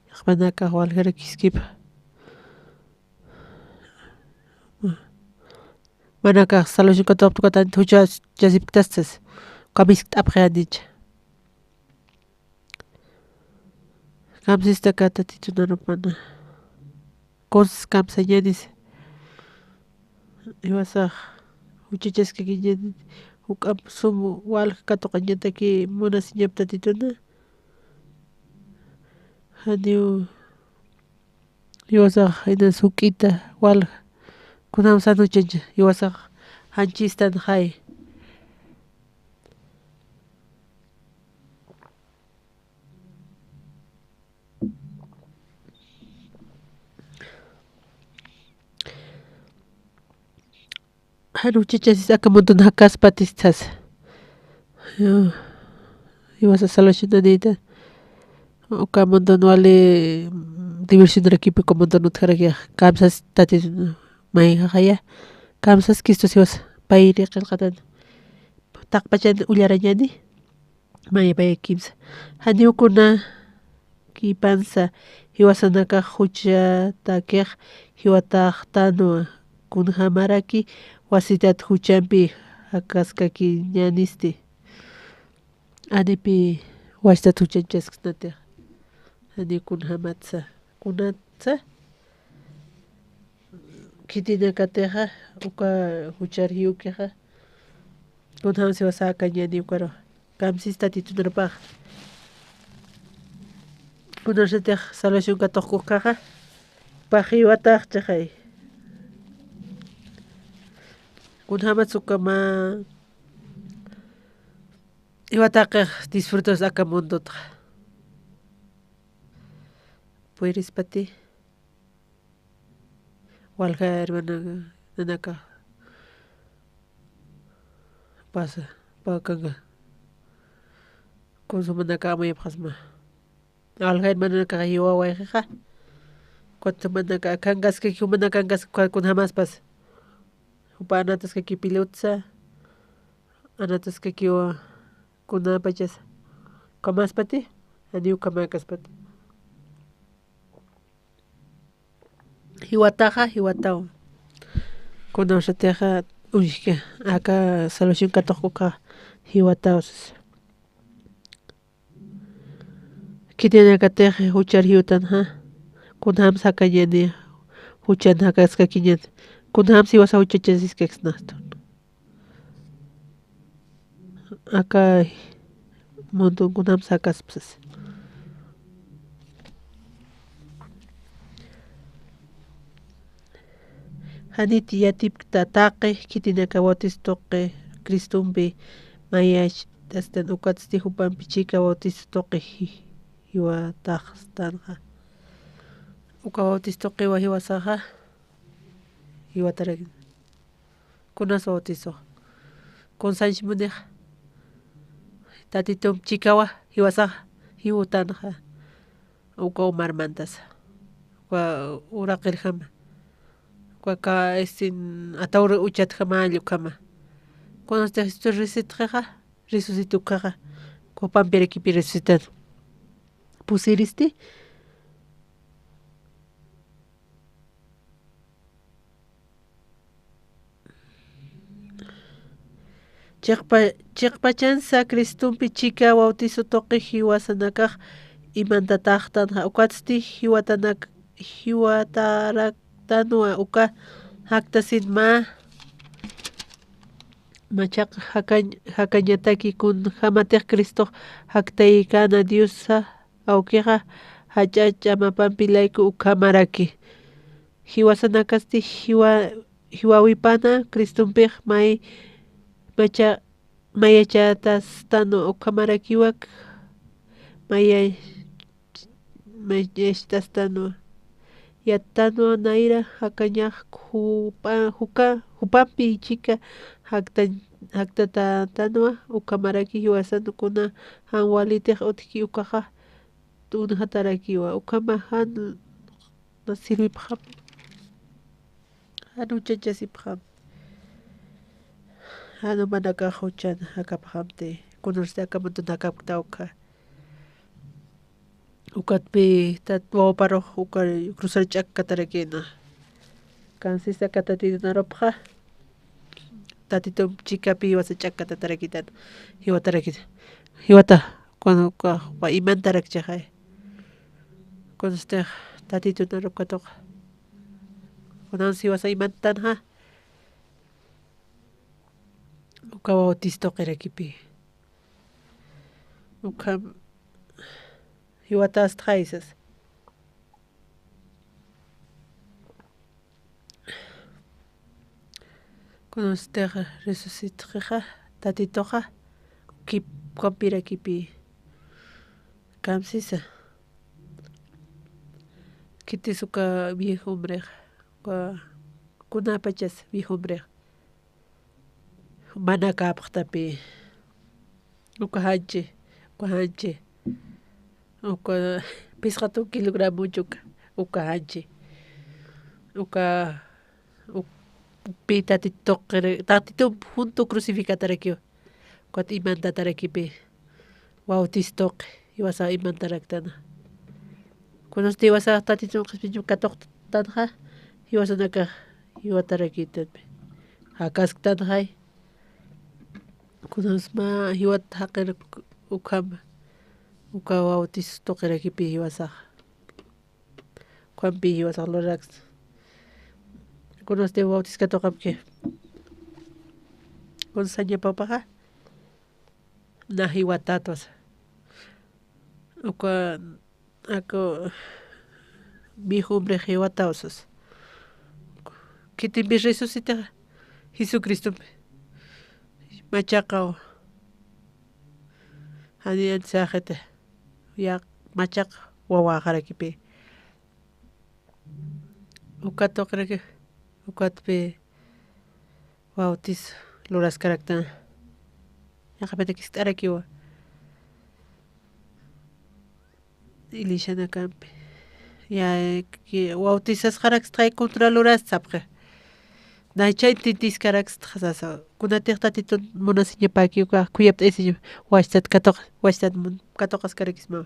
Yaqpanakax waljarakiskipa. Manakax salvación katuqaptukatanti juchachasipktastas. Kamiskt'apxi janicha. Kamsistaka Tatitun arumana. Kuns kamsañänis. Jiwasax juchachaskakiñäni, juk'amp sum walja katuqañataki munasiñap Tatituna. Janiw jiwasax jinas juk'ita walja. Kunjam sanuchaña jiwasax janchistan jay. Jan juchachasis aka mundun jakaspati sas. Jiwasa salvación nanita. Uka mundun wali, mm, diversionarakipi uka mundun utjarakix. Kamsas Tatitun mayjaxaya. Kamsaskistus jiwasa. Payri qillqatan. Taqpachan ullarañani. Mayapayakimsa. Janiw kunakipansa jiwasanakax juchatakix jiwataxtanwa, kunjamaraki wasitat juchampi jakaskakiñänisti. Anipï wasitat juchanchasksnatix. Janiw kunjamatsa. Kunatsa. Khitinakatixa, uka juchar jiyukixa, kunjamsi jiwasa akañäni ukaru. Kamsis Tatitunarpax. Kunasatix salvación katuqkukkaxa, pax jiwatax chixay. Kunjamatsa uka mä jiwataqix disfrutas aka mundutxa. Puyrispati. Walja hermana nanaka pasa, pakanga. Kunsumanaka amayapxasma. Walja hermana nanaka jiwa wayqixa. Kunsumanaka kangaskaki, jumanaka kangaskaki kunjamaspas. Jupa anataskaki pilutsa. Anataskakiwa kunapachas. Kamaspati, ani ukamakaspati. Jiwataxa, jiwataw. Kunawsatixa, uñjki, aka salvación katuqkukxa, jiwataw sas. Khitinakatix juchar jiyutanxa, kunjams jakañäni, juchan jakaskakiñän, kunjams jiwasa juchachasiskaksnastun. Aka mundun kunjams jakaspsas. Janit yatipkta taqi khitinaka bautizo tuqi Cristompi mayachastan, ukatsti jupampi chika bautizo tuqi ji-, jiwataxtanxa. Uka bautizo tuqiwa jiwasaxa jiwatarak. Kunas bautizo. Kunsanch munixa. Tatitump chikawa jiwasaxa jiwtanxa. Uka umarmantasa. Uka uraqirjama. Uka ka, este, atawri uchatjama alli ukhama. Kunasti Jesús resucitxixa, resucitokxaxa. Uka jupampirakipi resucitan. Pusiristi. Chiqpa-, chiqpachansa Cristompi chika bautizo tuqi jiwasanakax imantataxtanxa, ukatsti jiwatanak-, jiwataraktanwa uka jaktasin mä machaq jakañ-, jakañataki kunjamatix Cristox jaktaykäna Diosa awkixa jach'a ch'amapampi layku ukhamaraki. Jiwasanakasti jiwa-, jiwawipana Cristompix may-, macha-, mayachatastan ukhamarakiwak, maya-, mayacht'astanwa. Yattanwa nayra jakañax jupa-, juka-, jupampi chika jaktañ-, jaktatatanwa ukhamaraki jiwasan kuna jan walitix utjki ukaxa tunjatarakiwa, ukhama jan sirwipxam, jan juchachasipxam, jan jumanakax juchan jakapxamti, kunasti aka munto jakapkta ukha. Ukatpi tat wawaparux uka cruzar ch'akkatarakïna. Kansisa aka Tatitu narupxa, Tatitump chikapi jiwasa ch'akkatatarakïtan, jiwatarakïta. Jiwata, cuando uka, uka imantarakchixay. Kunasti Tatitu narupkatuxa. Kunansi jiwasa imantanxa. Uka bautizo tuqirakipi. Ukham jiwatastxay sas. Kunanstix resucitxixa, Tatituxa, kip-, ukampirakipi. Kamsisa. Khitis uka viejo hombrex, uka kunapachas viejo hombrex. Mana kapxtapi. Uka janchi, uka janchi. Uka phisqa tuki kilogramo uchuka, uka janchi. Uka, uk-, pi Tatituqiri-, Tatitu junto crucificatarakiw. Ukat imantatarakipi. Bautizo tuqi, jiwasa imantaraktana. Kunasti jiwasa Tatitun qhispiñu katuqtanxa, jiwasanakax jiwatarakïtanpi. Jakasktanxay. Kunasma jiwat jaqir ukhama, uka bautizo tuqirakipi jiwasax. Ukhampi jiwasax luraks. Kunasti bautizo katuqapki. Kunas sañapapaxa. Na jiwatatwas. Uka, aku, viejo hombre jiwatawsas. Khitimpi resucita Jesucristompi. Machaqaw. Jani antisaqita. Ya machaq wawaxarakipi. Ukat tuqiraki, ukatpi bautizo luraskaraktan. Yaqapita kist'arakiwa. Iglesianakampi. Ya, ki-, bautizasxarakstxay contra lurast sapxi. Naychay tintiskarakstxa sasa. Kunatix Tatitun munasiñapäki uka khuyapt'aysiña. Wachtat katuq-, wachtat mun-, katuqaskarakismawa.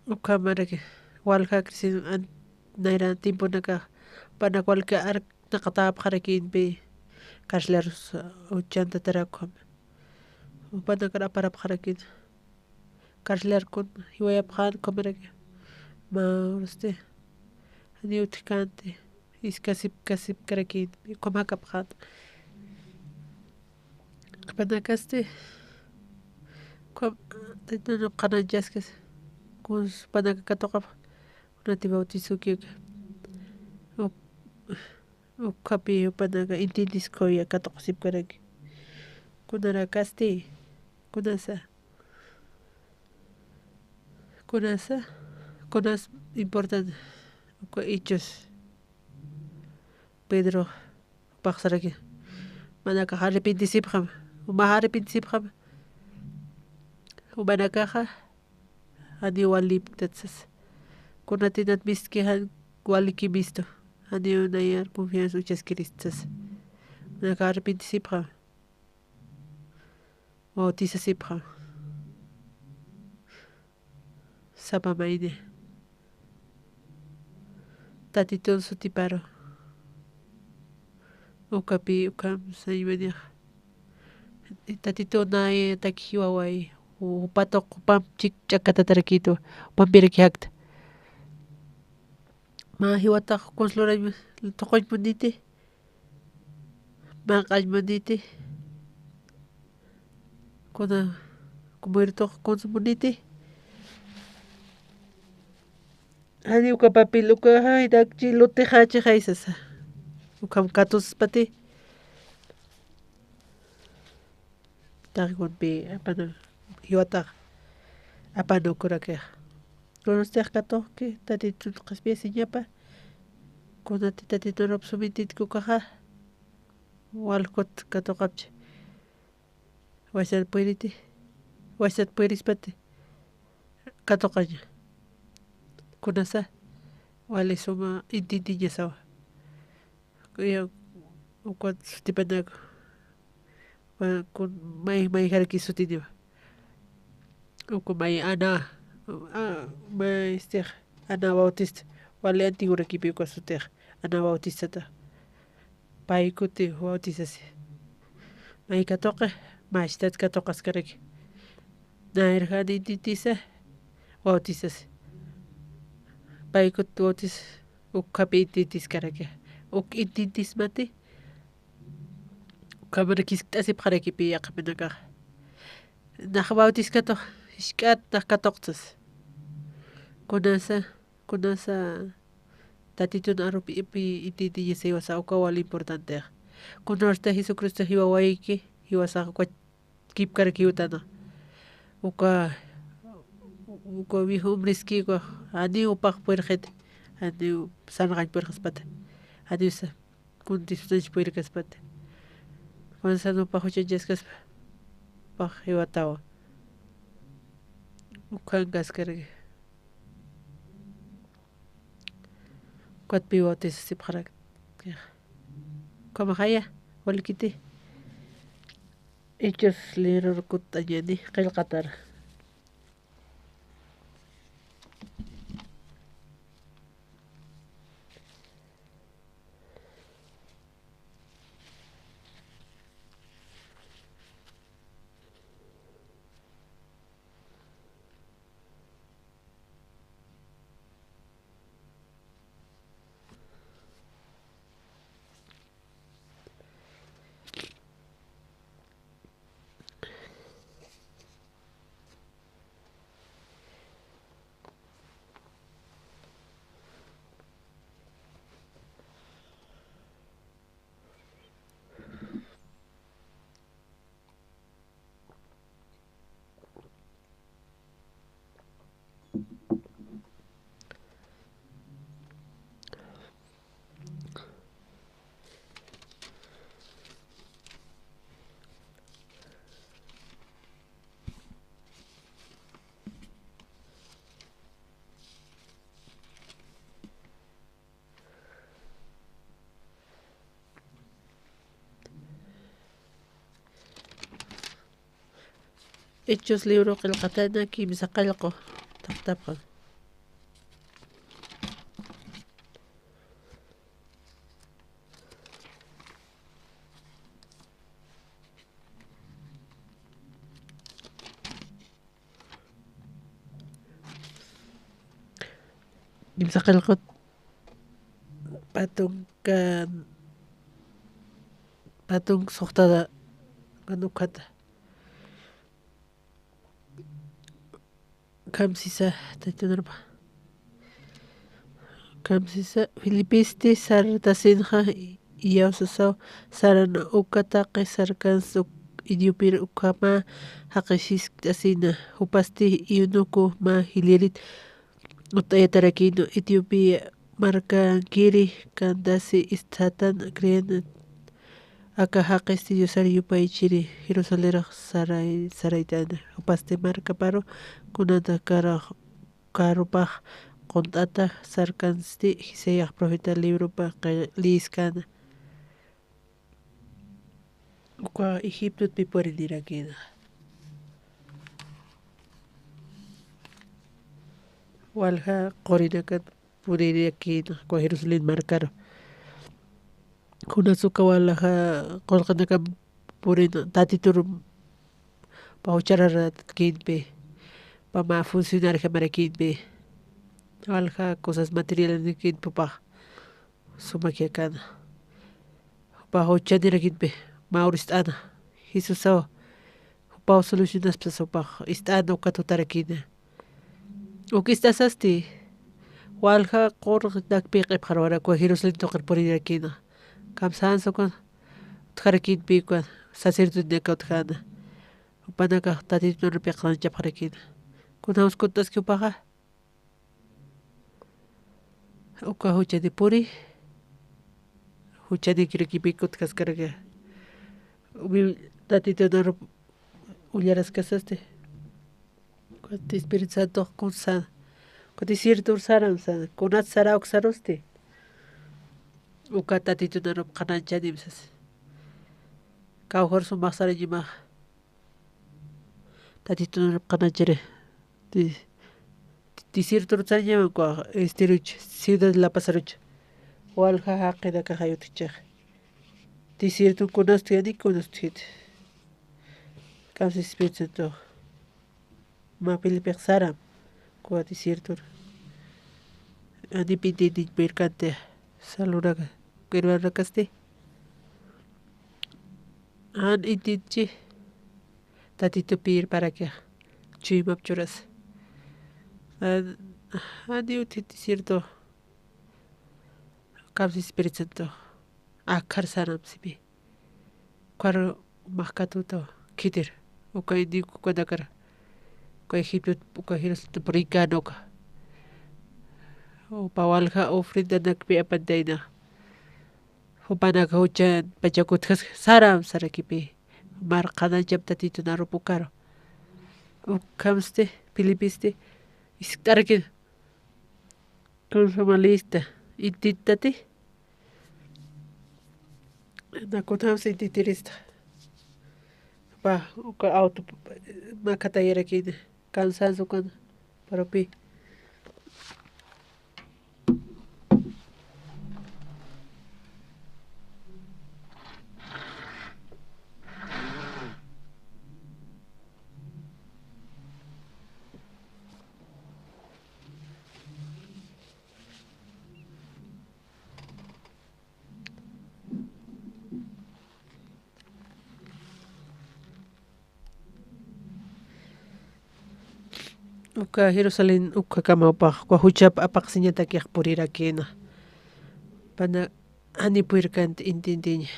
Ukhamaraki, walja Cristian an-, nayra tiemponakax, jupanak walja arnaqatäpxarakïnpi, carcelarus uchantatarak ukhama. Jupanakar aparapxarakïn. Carcelar kun, jiwayapxän ukhamaraki. Mä urasti, janiw utjkänti, jiskasipkasipkarakïnpi, ukham jakapxän. Jupanakasti, ukham, Tatitunakax qhanañchaskis, kuns jupanaka katuqapx, kunati bautizoki uka. Ukhapi jupanaka entiendiskhuya katuqasipkaraki. Kunarakasti, kunasa, kunasa, kunas importante, uka Hechos, Pedro, jupax saraki, manakax arrepentisipxam, jumax arrepentisipxam, jumanakaxa, janiw walipktat sasa. Kunatinat mistki jan walikimistu. Janiw nayar confianza uchaskirist sasa. Manakax arrepentisipxam. Bautizasipxam. Sapa mayni. Tatitun sutiparu. Ukapi, ukham sañwanixa. Tatitun nayatak jiwaway, jupatuq jupam chikch'akatatarkitu, jupampiraki jakta. Mä jiwatax kuns lurañ tuquñ muniti, mä q'añ muniti, kuna, kumuyr tuq kuns muniti. Jani uka papel uka, ay, dakchi lutixächixay sasa. Ukham katuspati. Taqi kunpi apana, jiwatax apana ukurakixa. Kunastix katuqki, Tatitun qhispiyasiñapa. Kunati Tatitun arup sumititki ukaxa. Walkut katuqapchi. Waysat puyriti, waysat puyrispati katuqaña. Kunasa, wali suma entiendiñasawa. Kuya, ukat sutipanak, wa-, kun-, may, mayjaraki sutiniwa. Uka may Ana, a, may istix, Ana Bautista, wali antiguorakipi uka sutix, Ana Bautistata. Pay kuti bautizasi. May katuqi, machtat katuqaskaraki. Nayrax entiendisa, bautizasi. Pay kuti bautiz, ukhapi entiendiskaraki. Uk entiendismati, ukhamara kiskt'asipxarakipï yaqhapinakaxa. Nax bautiz katuq, jisk'at nax katuqtas. Kunasa, kunasa Tatitun arupi, pi entiendiñasa jiwasa uka wal importantex. Kunarta Jesucristo jiwawayki, jiwasax uka kipkaraki jiwatana. Uka, uka viejo hombreski uka, janiw jupax puyrxit, janiw sarnaqañ puyrxaspata. Janiw sa, kuntis utanch puyrkaspata. Juan Sanopax juchañchaskaspa, pax jiwatawa. Ukhan kaskaraki. Ukatpi bautizasipxarak. Ukhamaxaya, walikiti. Hechos libro kut'añani, qillqatar. Hechos libro qillqatayna kimsa qillqu taqtapxan. Kimsa qillqut patunkan, patunk suxtada kanukhata. Kamsisa taytunarpa. Kamsisa, Filipisti sartasinxa iyawsasaw saran uka taqi sarkans uk-, idiopir ukhama jaqisiskt'asina, jupasti eunuco mä jilïrit utt'ayatarakïna, Etiopía markankiri Candase ist'atan Cirenaica aka jaqisti Diosar yupaychiri Jerusalenrax saray-, sarayt'ana. Jupasti markaparu kunata karax carropax qunt'ata sarkansti Isaías profeta libropa qi-, lïskana. Uka Egiptotpi purinirakïna. Walja qurinakat purinirakïna, uka Jerusalén markaru. Kunas uka walja qullqinakam purina, Tatitur pä juchararakïnpi, pä mä funcionariojamarakïnpi, walja cosas materialnakïnpi jupax sumakïkana. Jupax juchanirakïnpi, mä ur ist'ana. Jesusaw jupaw solucionaspasa jupax ist'ana ukat jutarakïna. Uk ist'asasti, walja qurqinakpi q'ipxaruwarak uka Jerusalén tuqir purinirakïna. Kamsänsa ukan utjarakïnpi ukan sacerdotenaka utjäna. Jupanakax Tatitunarupi qhananchapxarakïna. Kunjams kutt'aski jupaxa. Uka juchani puri, juchanikirakïpi kutkaskaraki. Umi Tatitunarup ullaraskasasti. Ukat Espíritu Santox kunsa, ukat desiertur saram sa, kunat sara uksarusti. Uka Tatitunarup qhananchanim sas. Kawkhar sumax sarañamax. Tatitunarup qhananchari. Di-, desiertur sarañaman uka, estiruch, ciudad La Pazaruch. Walja jaqinakax utjchix. Desiertun kunasti, ani kunasti. Kamsa Espíritu Santo. Mä Felipix saram, uka desiertur. Anipintintiñ purkanti, saluraka, hermanakasti. Jan intinchi, Tatitupï irparakix, chuymap churas. Jan, jan utji desierto. Kamsa Espíritu Santo. Akhar saram simi. Ukhar max katuta khitir. Uka indi ukanakar. Uka Egipto, uka Jerusalén, purinkän uka. Jupa walja ofrendanakpi apantayna. Jupanaka juchan pachak utjaski saram sarakipï. Mar qhananchap Tatitunarup ukaru. Ukhamsti, Filipisti, jiskt'arakïna. Kun suma lista, intintati. Na kunjams intintirista. Pa, uka auto, makatayarakïna. Kansansa ukan, pero pi. Uka Jerusalén ukhakamapax, uka juchap apaqsiñatakix purirakïna. Pana, jani purkanti intintiña.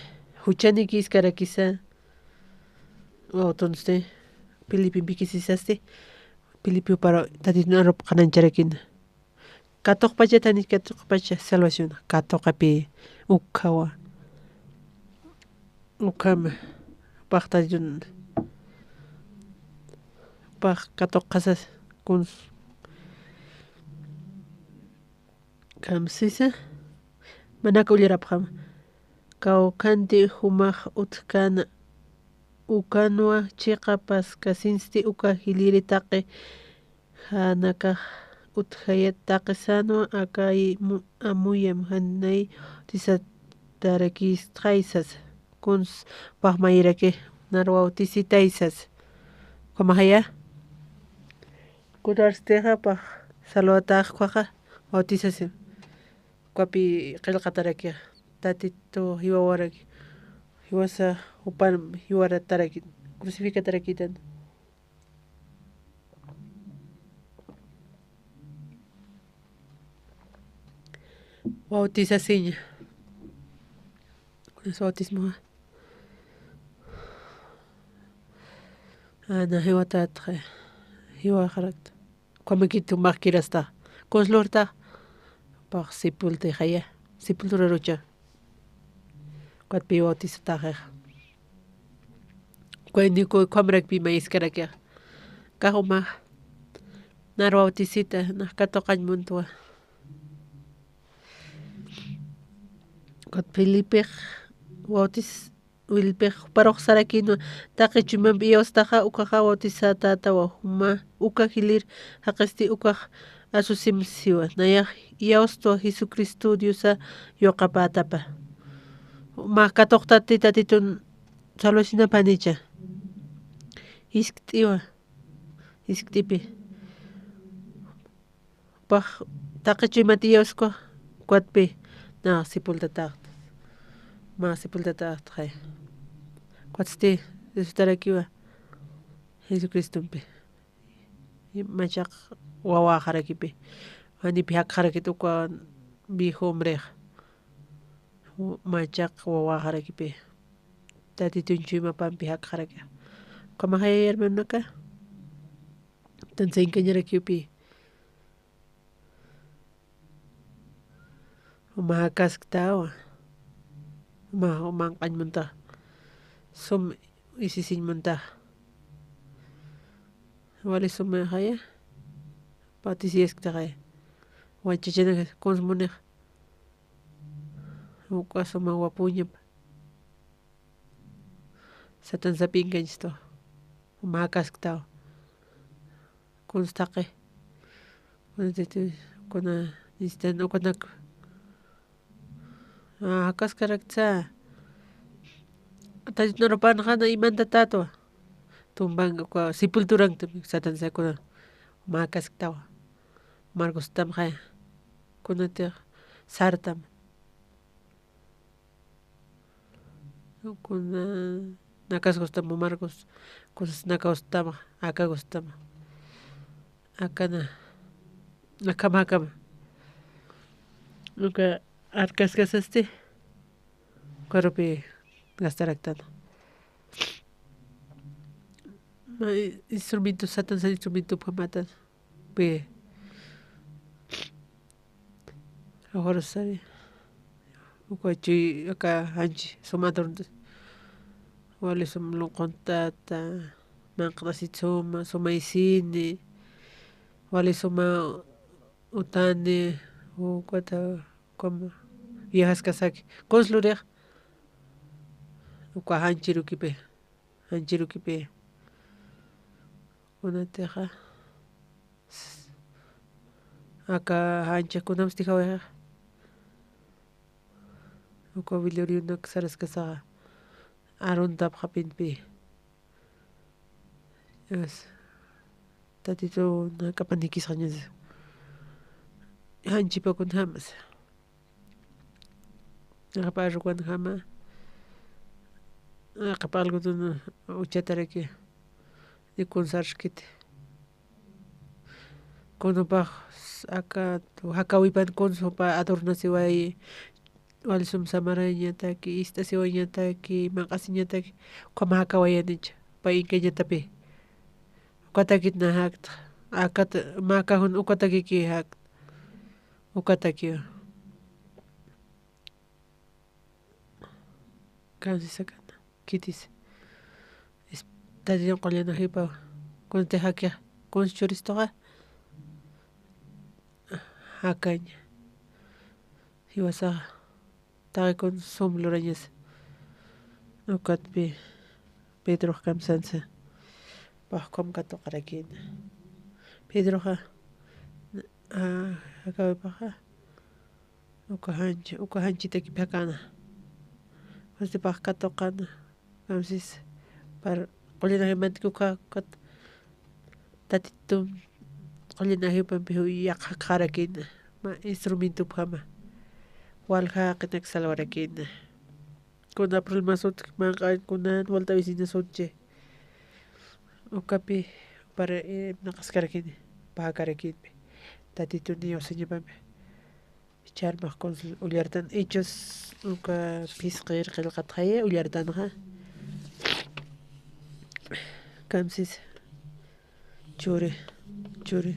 Juchanikïskarakisa, wawtunsti, Felipepinkisisasti, Felipe jupar Tatitunarup qhanancharakïna. Katuqpachatani, katuqpacha salvación, katuqapï ukhawa. Ukham, jupax Tatitun, jupax katuqasas kuns. Kamsisa, manaka ullarapxam. Kawkhanti jumax utjkän ukanwa chiqa paskasinsti uka jilïri taqi, janakax utjayät taqi sänwa, aka amu-, amuyam, jan nay bautizatarakistxay sasa. Kuns jupax mayiraki, nar bautisitay sasa. Ukhamaxaya. Kunarstixa jupax salvatäx ukkhaxa bautizasim. Ukapi qillqatarakixa, Tatitu jiwawaraki, jiwasa jupan jiwarataraki, crucificatarakïtan. Bautisasiña. Kunas bautismuxa. Ana jiwatatxa. Jiwaxarakta. Ukhamakitu maqkirastax. Kunslurtax. Pax sepultixaya. Sepulturarucha. Ukatpi bautisataxixa. Kueniku ukhamarakpi mayiskarakixa. Kaxumax. Nar bautisita, nax katuqañ muntwa. Ukat Felipix bautis, Felipix juparux sarakïnwa, taqi chuymampi iyawstaxa, ukaxa bautisatatawa, juma, uka jilïr jaqisti ukax asusim siwa, nayax iyawstwa Jesucristo Diosa yuqapätapa. Mä katuqtati Tatitun salvacionapanicha. Jiskt'iwa, jiskt'ipi. Jupax taqi chuymat iyawskwa, ukatpi, nax sepultataxta. Mä sepultataxta jay. Ukatsti, resucitarakiwa Jesucristompi. Machaq wawäxarakipi. Janipi jakxarakit uka viejo hombrex. Machaq wawäxarakipi. Tatitun chuymapampi jakxaraki. Ukhamaxay hermanonaka. Tansa inkañarakipi. Uma jakasktawa. Uma, uma manq'añ munta. Sum isisiñ munta. Wali suma jaya. Patisiyasktaxaya. Wachachanak kuns munix. Uka suma wapuñapa. Satan sapinkañstaw. Uma jakasktaw. Kuns taqi. Kuna titi, kuna nistan, ukanak. Ah, jakaskaraktsa. Tatitun arupanxana imantatatwa. Tumban, uka sepulturan tumi, Satan sakuna. Uma jakasktawa. Marcostam jaya. Kunatix sartam. Kuna nakas gustam, Marcos, cosas nakas gustam, aka gustam. Akana, akama, akama. Uka arkaskasasti, ukarupi gastaraktan. Ma, instrumento, Satan sa instrumento phamatan. Pi. Ahora sari. Uka chuy, aka janchi, suma adorno. Wali suma lunquntata, manq't'asit suma, suma isini. Wali suma utani, ukata, como, viajaskasaki. Kuns lurix. Uka janchirukipi. Janchirukipi. Kunatixa. Aka janchi kunamsti jawixa. Uka velorionak saraskasaxa. Aruntapxapinpi. As. Tatitun jak'apanikisxañasa. Janchipa kunjamas. Aqpa arrukanjama, aqpa algodón uchataraki, ni kuns arskiti. Kunupax aka jakawipan kuns jupa adornasiwayi, wali sum samarañataki, ist'asiwañataki, manq'asiñataki, ukhama jakawayanicha, pay inkañatapi. Ukatakit na jakta, akat, mä kajun ukatakiki jakta. Ukatakiwa. Kamsisakana. Khitis. Tatitun qullana jipawa. Kunti jakixa. Kuns churistuxa. Jakaña. Jiwasaxa. Taqi kuns sum lurañasa. Ukatpi Pedrox kamsansa. Pax ukham katuqarakina. Pedroxa, a, jakawipaxa. Uka janchi, uka janchitaki phakana. Usti pax katuqana. Kamsis, par, qullana jimantik uka, ukat, Tatitun qullana jipampi yaqhakxarakina, mä instrumentopjama, walja jaqinak salvarakina. Kuna problemas utji, manq'añ, kuna vuelta vecinas utji. Ukapi, para, eh, naqaskarakini, pajakarakini. Tatitun Dios señapampi. Charmax kunsa ullartan, Hechos uka phisqir qillqatxaya ullartanxa. Kamsis churi, churi.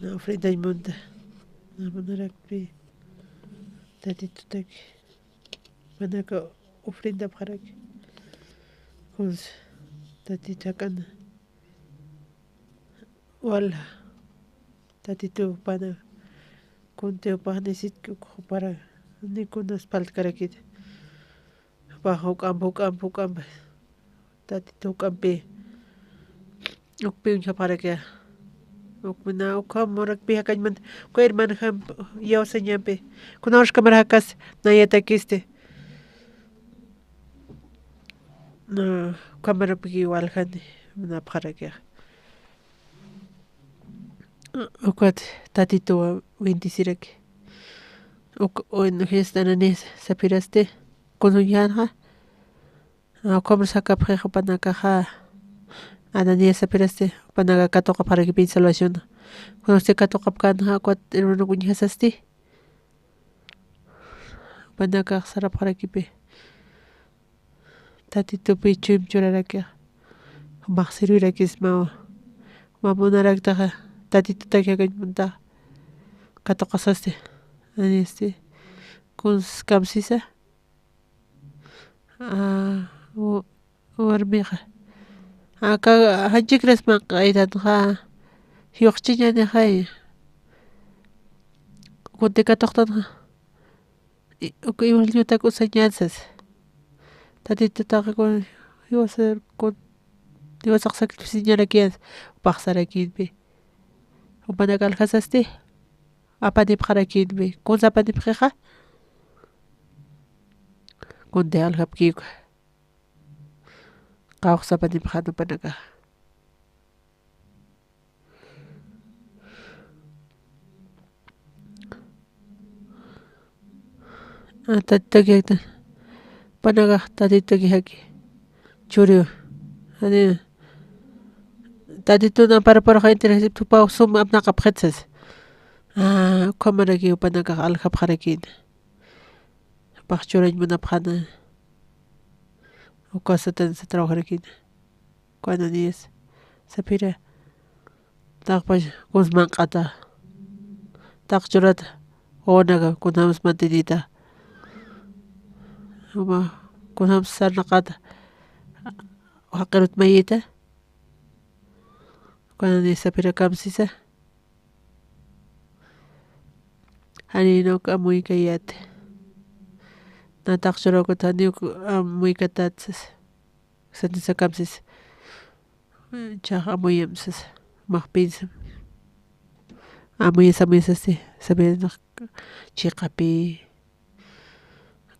Na ofrendañ munta. Na munarakpi Tatitutaki. Jupanaka ofrendapxaraki. Kunsa Tatitu jak'ana. Walja. Tatitu jupana. Kunti jupax nisitki uk jupara. Ni kunas faltkarakit. Jupax juk'amp, juk'amp, juk'amp. Tatitu juk'ampi. Ukpi uñjapxarakixa. Ukpi na, ukham murakpi jakañmanta. Uka hermanjamp, iyawsañampi. Kuna uruskamar jakas, nayatakisti. Na, ukhamarapki waljani, munapxarakixa. Ukat Tatituwa bendeciraki. Uk, bueno, fiesta Ananías, Safirasti, kunuñanxa. Ukham sakapxi jupanakaxa, Ananías, Safirasti, jupanaka katuqapxarakipi salvación. Kunasti katuqapkänxa, ukat hermano uñjasasti. Jupanakax sarapxarakipi. Tatitupi chuyma churarakixa. Jumax sirvirakismawa. Juma munaraktaxa, Tatitutak jakañ muntaxa. Katuqasasti. Anisti. Kuns kamsisa. A, u-, warmixa. Aka, janchikras manq'aytanxa. Yuqchiñanixay. Kunti katuqtanxa. I, uk iwal llutak usañan sas. Tatitutaxa kun, iwasar kun, iwasax sacrificiañarakiñas, jupax sarakïnpi. Jupanak aljasasti, apanipxarakïnpi. Kunsa apanipxixa? Kunti aljapkï uka. Qawqsa apanipxän jupanakaxa. A, Tatituki, jupanakax Tatituki jaki. Churiw. Ani, Tatitun amparaparux interés, jupaw sum apnaqapxit sas. A, ukhamaraki jupanakax aljapxarakïna. Jupax churañ munapxäna. Uka Satanasa trabajarakïna. Uka Ananías, Safira, taqpach kuns manq'ata, taqchurata, wawanaka kunjams mantenita, uma kunjams sarnaqata, jaqirut mayita, uka Ananías, Safira kamsisa, janiw uk amuykayät, na taqchura ukat janiw uk amuykatätsas. Satanasa kamsis. Chax amuyamsas. Maxpinsam. Amuyas, amuyasasti. Sabinas chiqapi.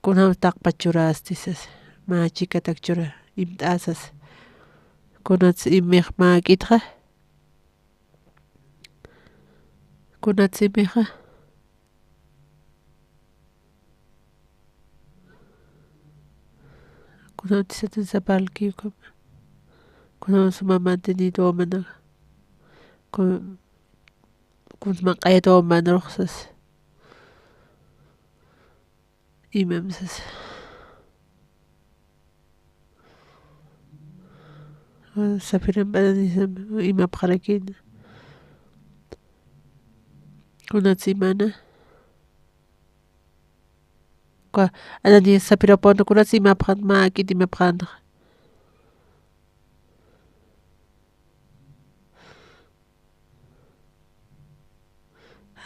Kunam taqpach churasti sas. Mä chikatak chura. Imt'asas. Kunats imix mä k'itxa. Kunats imixa. Kunawti Satanasa parlki ukhama. Kunaw suma mantenït wawanaka. Kun, kuns manq'ayat wawanarux sas. Imam sas. Safiram Ananías imapxarakïna. Kunats imana. Uka Ananías Safirapun kunats imapxän, mä k'it imapxänxa.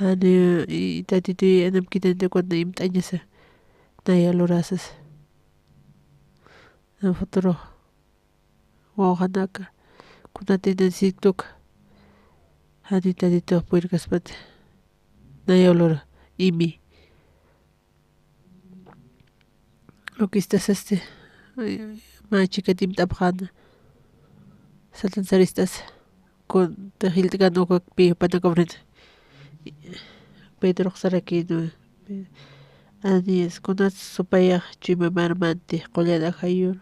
Jani, i, Tatituy anamkitanta kuna imt'añasa, naya lurasas. Na futuro wawqanaka, kunati necesitoka, jani Tatitux purirkaspati, naya lura, imi. Ukistasasti, mä chikat imt'apxäna. Satansaristasa. Kunti jilt'kan ukakpi jupanakaprina. Pedrox sarakïnwa. Ananías, kunats supayax chuymamar manti qullan ajayur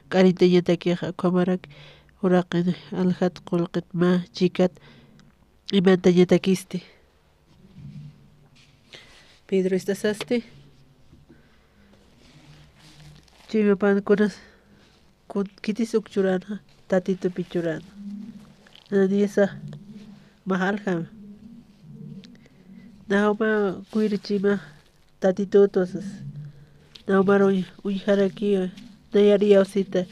k'arintañatakixa, ukhamarak uraqin aljat qullqit mä chikat imantañatakisti. Pedro istasasti. Chuymapan kunas kun kitis uk churana, Tatitupi churana. Ananiasa max aljama. Nax juma kuyri chuyma Tatitutu sas. Nax jumar uñ-, uñjarakiwa, nayar iyawsita.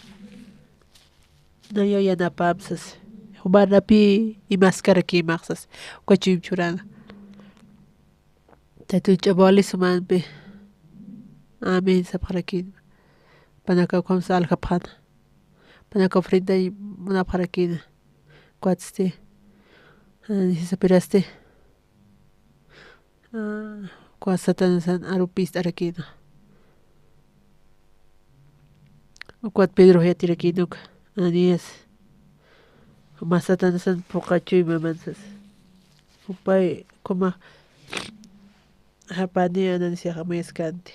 Nayaw yanapam sas. Jumanapï imaskarakimax sas. Uka chuyma churana. Tatituw ch'apaw wali sumampi. Amén sapxarakïna. Jupanakaw ukham sas aljapxäna. Jupanakaw ofrenda munapxarakïna. Ukatsti, Ananiasapirasti, ah, uka Satanasan arupist'arakïna. Ukat Pedrox yatirakïna uka, Ananías, juma Satanasan phuqha chuymaman sas. Jupay ukhamax japani Ananisiax amuyaskanti.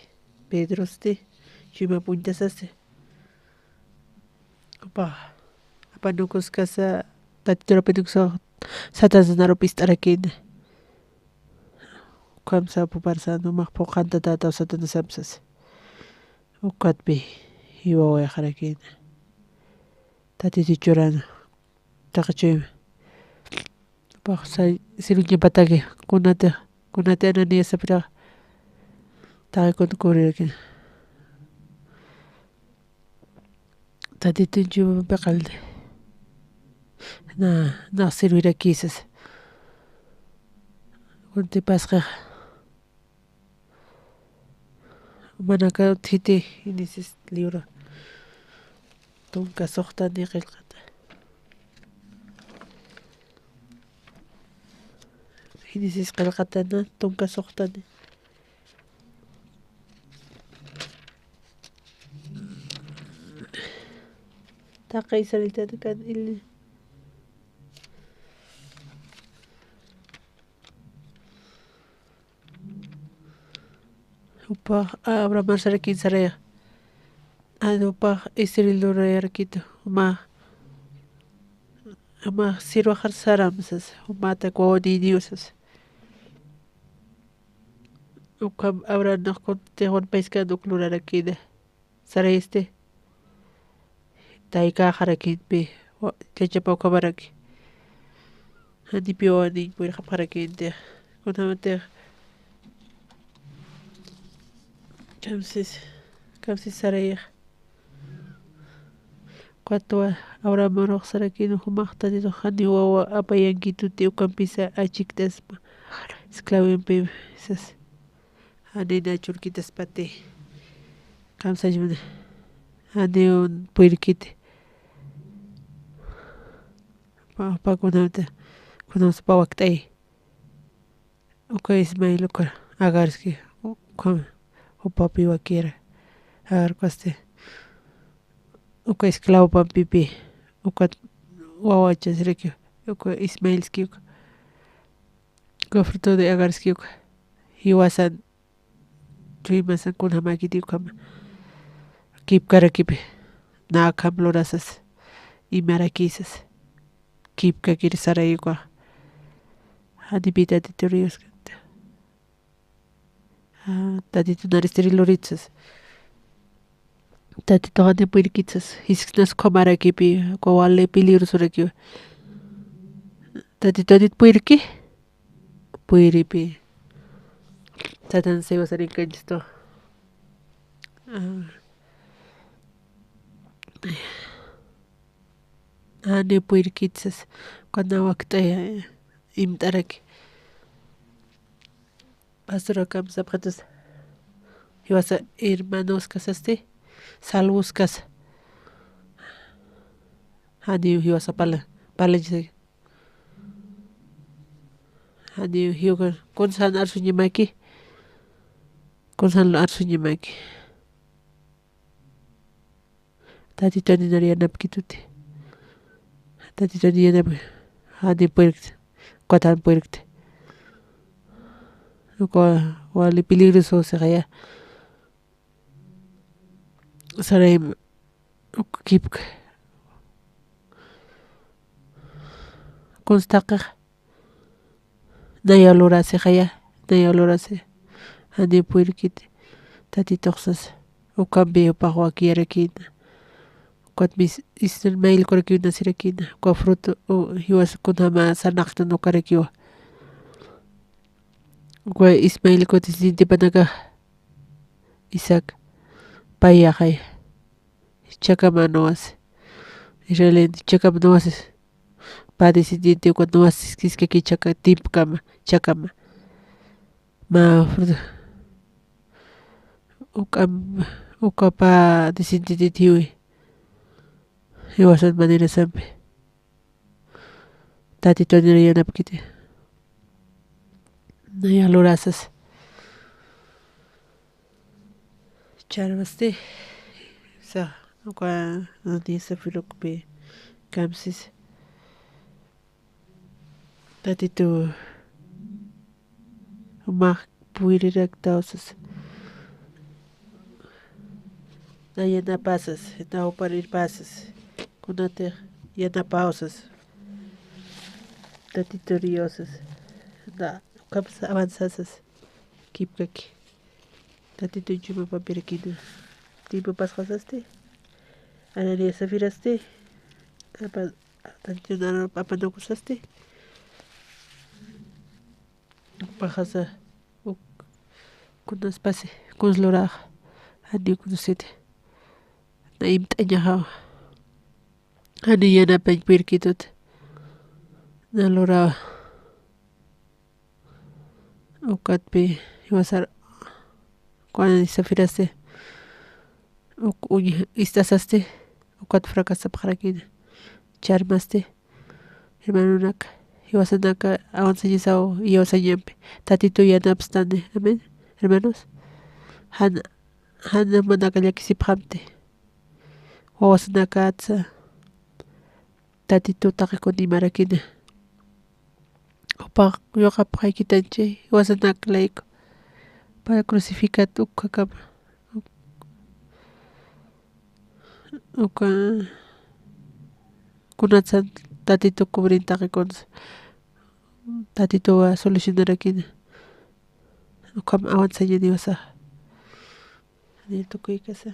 Pedrosti chuyma puñtasasti. Jupax apanukuskasa, Tatitur apanukusa Satanasan arupist'arakïna. Ukham sapxaparsa, jumax phuqhanta tataw Satanasamp sas. Ukatpï jiwawayxarakïna. Tatitu churana. Taqi chuyma. Jupax sa-, sirviñapataki, kunati, kunati Ananiasapirax taqi kun kuriraki. Tatitun chuymapi qallti. Na, nax sirvirakïsas. Kuntipasqixa. Jumanakaw thiti Génesis libro tunka suxtani qillqata. Génesis qillqatana tunka suxtani. Taqi israelitanakan ili. Jupax Abrahamar sarakin Saraya. Ani jupax Israel lurayarakiti, juma, juma sirwaxar saram sas, jumatak wawanïniw sas. Ukham Abrahamnax kuntix wanpayskan uk lurarakïna. Sarayisti taykäxarakïnpi, wa-, llachapa ukhamaraki. Janipï wawaniñ purirxapxarakïnti. Kunjamatix kamsis, kamsis Sarayax. Ukatwa Abrahamarux sarakïna, jumax Tatitux janiw wawa apayankituti, ukampisa achikt'asma esclavompi sas. Janiw na churkitaspati. Kamsachmana. Janiw purirkiti. Pa, pa kunamta, kunamsa pa wakt'ay. Uka Ismael uka Agarski, uka, jupapi wakira. Agar ukasti. Uka esclavopampipi. Ukat wawachasraki. Uka Ismaelski uka. Uka fruto de Agarski uka. Jiwasan chuymasan kunjamäkiti ukhama. Kipkarakipi. Nä akham lurasas. Imarakisas. Kipkakir Saray ukax. Janipï Tatitur Dios kanta. Ah, Tatitu naristi luritsas. Tatitux janiw purirkitsas. Jisksnas ukhamarakipi, uka wali peligrosorakiwa. Tatitux janit purirki. Puriripï. Satanasa jiwasarinkañchistu. Ah. Janiw purirkitsas. Uka nä wakt'ay, eh, imt'araki. Pastorax kamsapxitus. Jiwasa hermanoskasasti, salvoskasa. Janiw jiwasa parla, parlanchisa. Janiw jiwka, kunsan arsuñamaki. Kunsan arsuñamaki. Tatitun nar yanapkituti. Tatitun yanapki. Janiw purirkti. Ukat jan purirkti. Uka wali peligroso sixaya. Sarayma. Uka kipka. Kunsa taqix. Nayaw lurasixaya, nayaw lurasi. janiw purirkiti, Tatitux sasa. Ukampi jupax wakiyarakïna. Ukat mis, is, mayllkurakiw nasirakïna. Uka fruto, u, jiwas kunjama sarnaqtan ukarakiwa. Uka Ismael kuti sintipanakax Isaac, pay yaqay chakama nuwasi. Israelin chakama nuwasi. Pä descendiente uka nuwasiskiskaki chaka timpkama, chakama. Mä fruto. Ukam, uka pä descendiente jiwi. Jiwasan manirasampi. Tatitun yanapkiti. Naya lurasas. Charmasti, sa, uka, nani safirukpi, kamsis. Tatitu, jumax puyiriraktaw sasa. Na yanapasas, na juparirpasas. Kunatix yanapawsas. Tatitu riyosas. Na, ukapas avanzasas. Kipkaki. Tatitun chuma papirakina. Tiempo pasxasasti. Ananias safirasti. Apa, Tatitun apanukusasti. Paxasa. Uk, kunaspasi, kuns luraxa. Janiw kunusiti. Na imt'añaxawa. Janiw yanapañ purirkituti. Na lurawa. Ukatpi, jiwasar, kunan safirasti, uk uñi ist'asasti, ukat fracasapxarakini. Charmasti, hermanonaka, jiwasanaka, avanzañasaw, jiwasañampi, Tatitu yanapstani. Amén, hermanos. Jan, jan manaka llakisipxamti. Wawasanakatsa, Tatitu taqikun imarakini. Jupax yuqapxaykitanchi, jiwasanak layku. Para crucificat ukkakama. Uka kunatsan Tatitu cubrin taqikunsa. Tatituwa solucionarakini. Ukham avanzañaniwasa. Ni tukuykasa.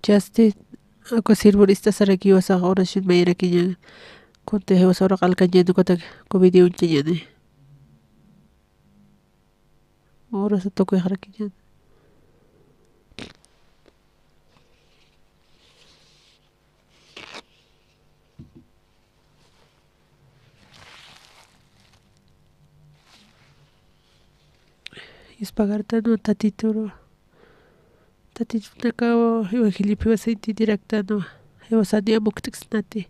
Chasti, uka sirvur ist'asarakiwasax oración mayarakiñan. Kunti jiwasa uraq alkañan ukataki, uka video uñchañani. Urasa tukuyxarakiñan. Yuspagartanwa Tatituru. Tatitunakaw evangeliopi jiwasa entienderaktanwa. Jiwasani amukt'ksnati.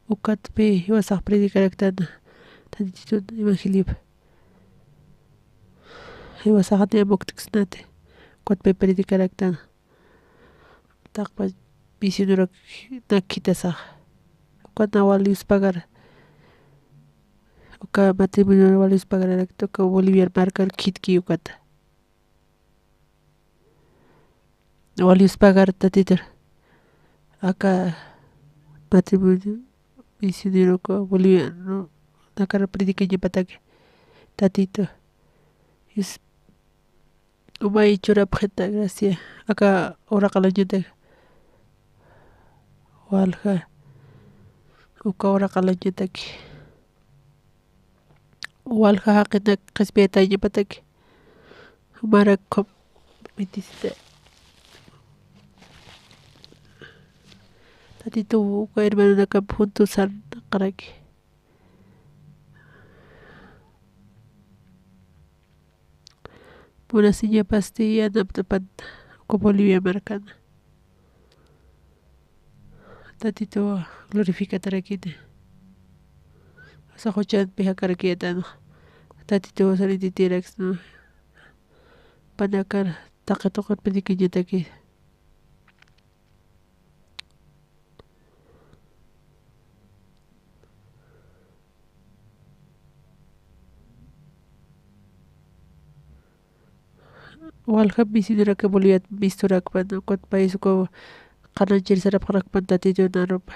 Ukatpi jiwasax predicaraktana. Tatitun evangeliopi. Jiwasaxani amukt'ksnati. Ukatpi predicaraktana. Taqpa misioneronak khithasaxa. Ukat na wal yuspagara. Uka matrimonio wal yuspagararakta, uka Boliviar markar khitki ukata. Wal yuspagara Tatitur. Aka matrimonio misionero uka bolivianonakar predicañapataki. Tatitu. Yus Umay churapxita, gracia. Aka uraqalañatak. Walja. Uka uraqalañataki. Walja jaqinak qhispiyatañapataki. Jumarak khum mitisita. Tatitu uka hermanonakap juntusan qaraki. Munasiñapasti yanapt'apanta, uka Bolivia markana. Tatituwa glorificatarakini. Asa juchanpi jakarakiyätanxa. Tatituwa sarititiraksna. Panakar taqi tuqir predickañataki. Walja misioneraka Boliviat misturakpan, ukat payis uka qhananchir sarapxarakpan Tatitun arupa.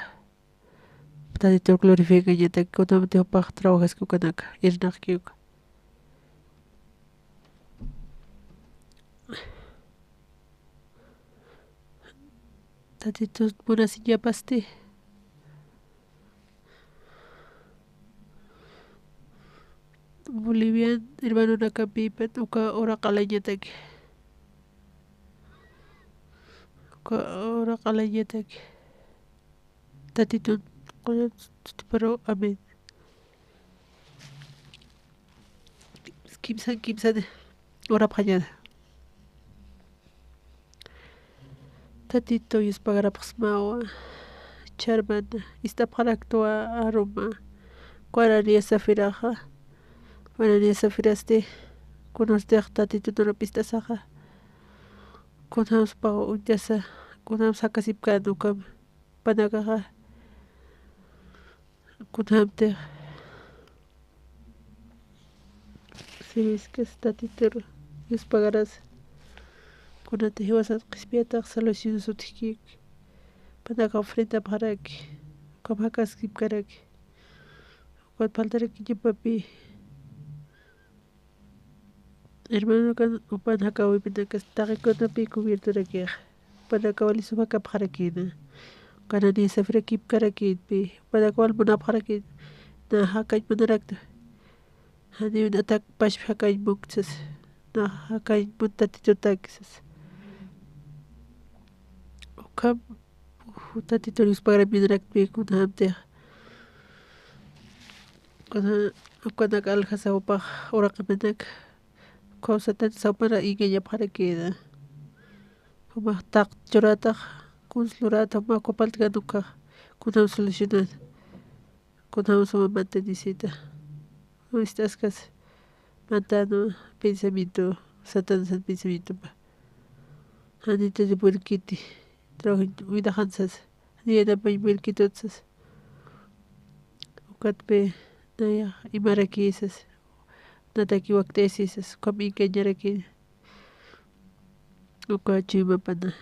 Tatitur glorificañatak, kunamti jupax trabajaski ukanaka, irnaqki uka. Tatitun munasiñapasti. Bolivian hermanonakapipat uka uraqalañatak. Uka uraqalañatak. Tatitun qullan sutiparu, amén. Kimsan kimsan urapxaña. Tatitu yuspagarapxsmawa, charmana, ist'apxaraktwa aruma, Ananias Safiraxa, Ananias Safirasti, kunastix Tatitun arup ist'asaxa, kunjamspaw uñtasa, kunjams jakasipkän ukam, panakaxa, kunjamtix, siwiskas Tatitur yuspagarasa. Kunatix jiwasan qhispiyatax salvacionas utjkïki. Panaka ofrendapxaraki. Ukham jakaskipkaraki. Ukat faltarakiñapapï. Hermanokan jupan jakawipinakas taqi kunapï cubiertorakixa. Jupanaka wali sum jakapxarakïna. Ananias Safirakipkarakïnpï. Jupanaka wal munapxarakïna. Na jakañ munarakta. Janiw natak pachpa jakañ munkta sasa. Na jakañ munt Tatitutak sasa. Ukham Tatitur yuspagaram munaraktpï kunjamtix. Kuna, ukanak aljasa jupax uraqapinak. Ukham Satan sawpara engañapxarakïna. Jumax taqta churatax, kuns lurata, jumax ukapaltkan ukkhax, kunjam solucionan. Kunjam suma mantenisita. Ist'askas mantanwa pensamiento, Satanas pensamientopa. Janitati purirkiti, trabajo widaxan sasa. Jani yanapañ purirkitut sasa. Ukatpï nayax imarakï sasa. Nataki wakt'ayasï sasa. Ukham engañarakïna. Uka chuymapana.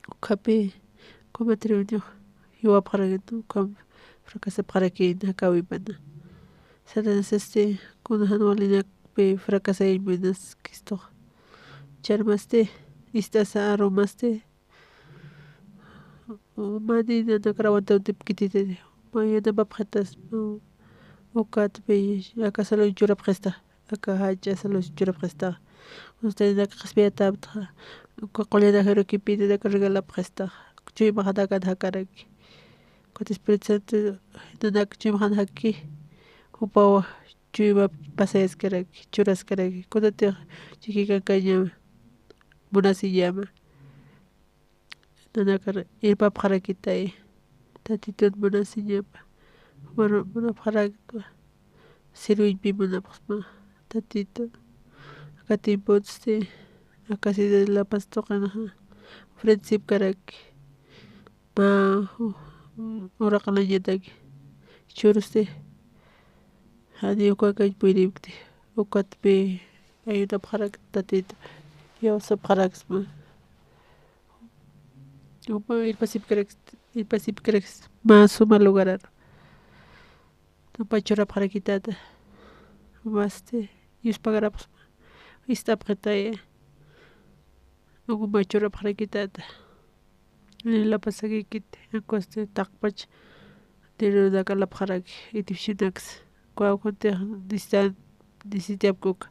Ukhapï, uka matrimonio jiwapxarakïna, ukham fracasapxarakïna, jakawipana. Satanasasti, kuna jan walinakpi fracasayañ munaskistux. Charmasti, ist'asa arumasti, mani nanakar aguantawantipkititi, ma yanapapxitas, ukatpï, aka salud churapxista. Aka jach'a salud churapxistaxa. Kunsti nanaka qhispiyataptxa. Uka qullan ajirakipï nanaka regalapxistaxa. Chuymaxanakan jakaraki. Ukat Espíritu Santo nanaka chuymaxan jakki. Jupaw chuymap pasayaskaraki, churaskaraki. Kunatix chikikankañama, munasiñama. Nanakar irpapxarakitay, Tatitun munasiñapa, muna-, munapxarakta, sirviñpi munapxsma, Tatitu, aka tiempotsti, aka ciudad de La Paz tuqinxa, ofrendasipkaraki, mä, uraqalañataki, churusti, jani ukankañ puyripkti, ukatpï, ayunapxarakta Tatitu, iyawsapxaraksma. Juma irpasipkaraks, irpasipkaraks mä suma lugarar. Jupa churapxarakitata. Jumasti, yuspagarapxsma. Ist'apxitaya. Juma churapxarakitata. Lapasakikiti, akwasti taqpach. Dirunak alapxaraki, itipshinaks. Kwawkuntix, nistan, nisitiyapkuka.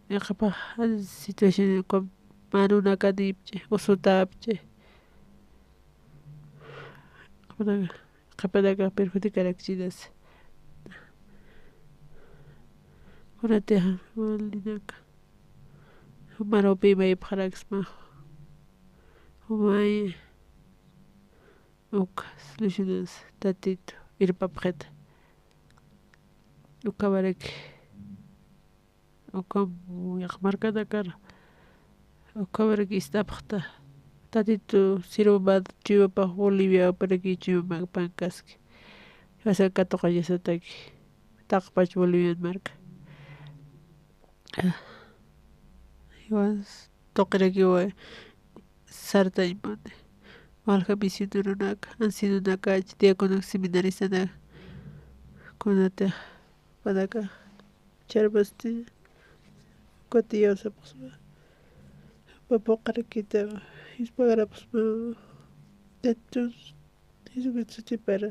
Iqapax situación, uka mä nunakanipch'i, usutapch'i. Qhipanakax perjudicarakichinas. Kunatixa, walinaka. Jumarupi imayapxaraksma. Jumay. Uka solucionas Tatitu irpapxita. Ukamaraki, uka yaqha markanakar, ukamaraki ist'apxta. Tatitu sirvamad chuymapax Boliviaparaki chuymapankaski. Jiwasan katuqañasataki. Taqpach Bolivian marka. Jiwas tuqirakiwa sartañpuni. Walja misionero naka, anciano naka, diácono, seminarista naka, kunatix panaka charpasti, kutiyaw sapxsma. Papuqarakita, ispagarapxsma. Entonces, Jesucristo chipara.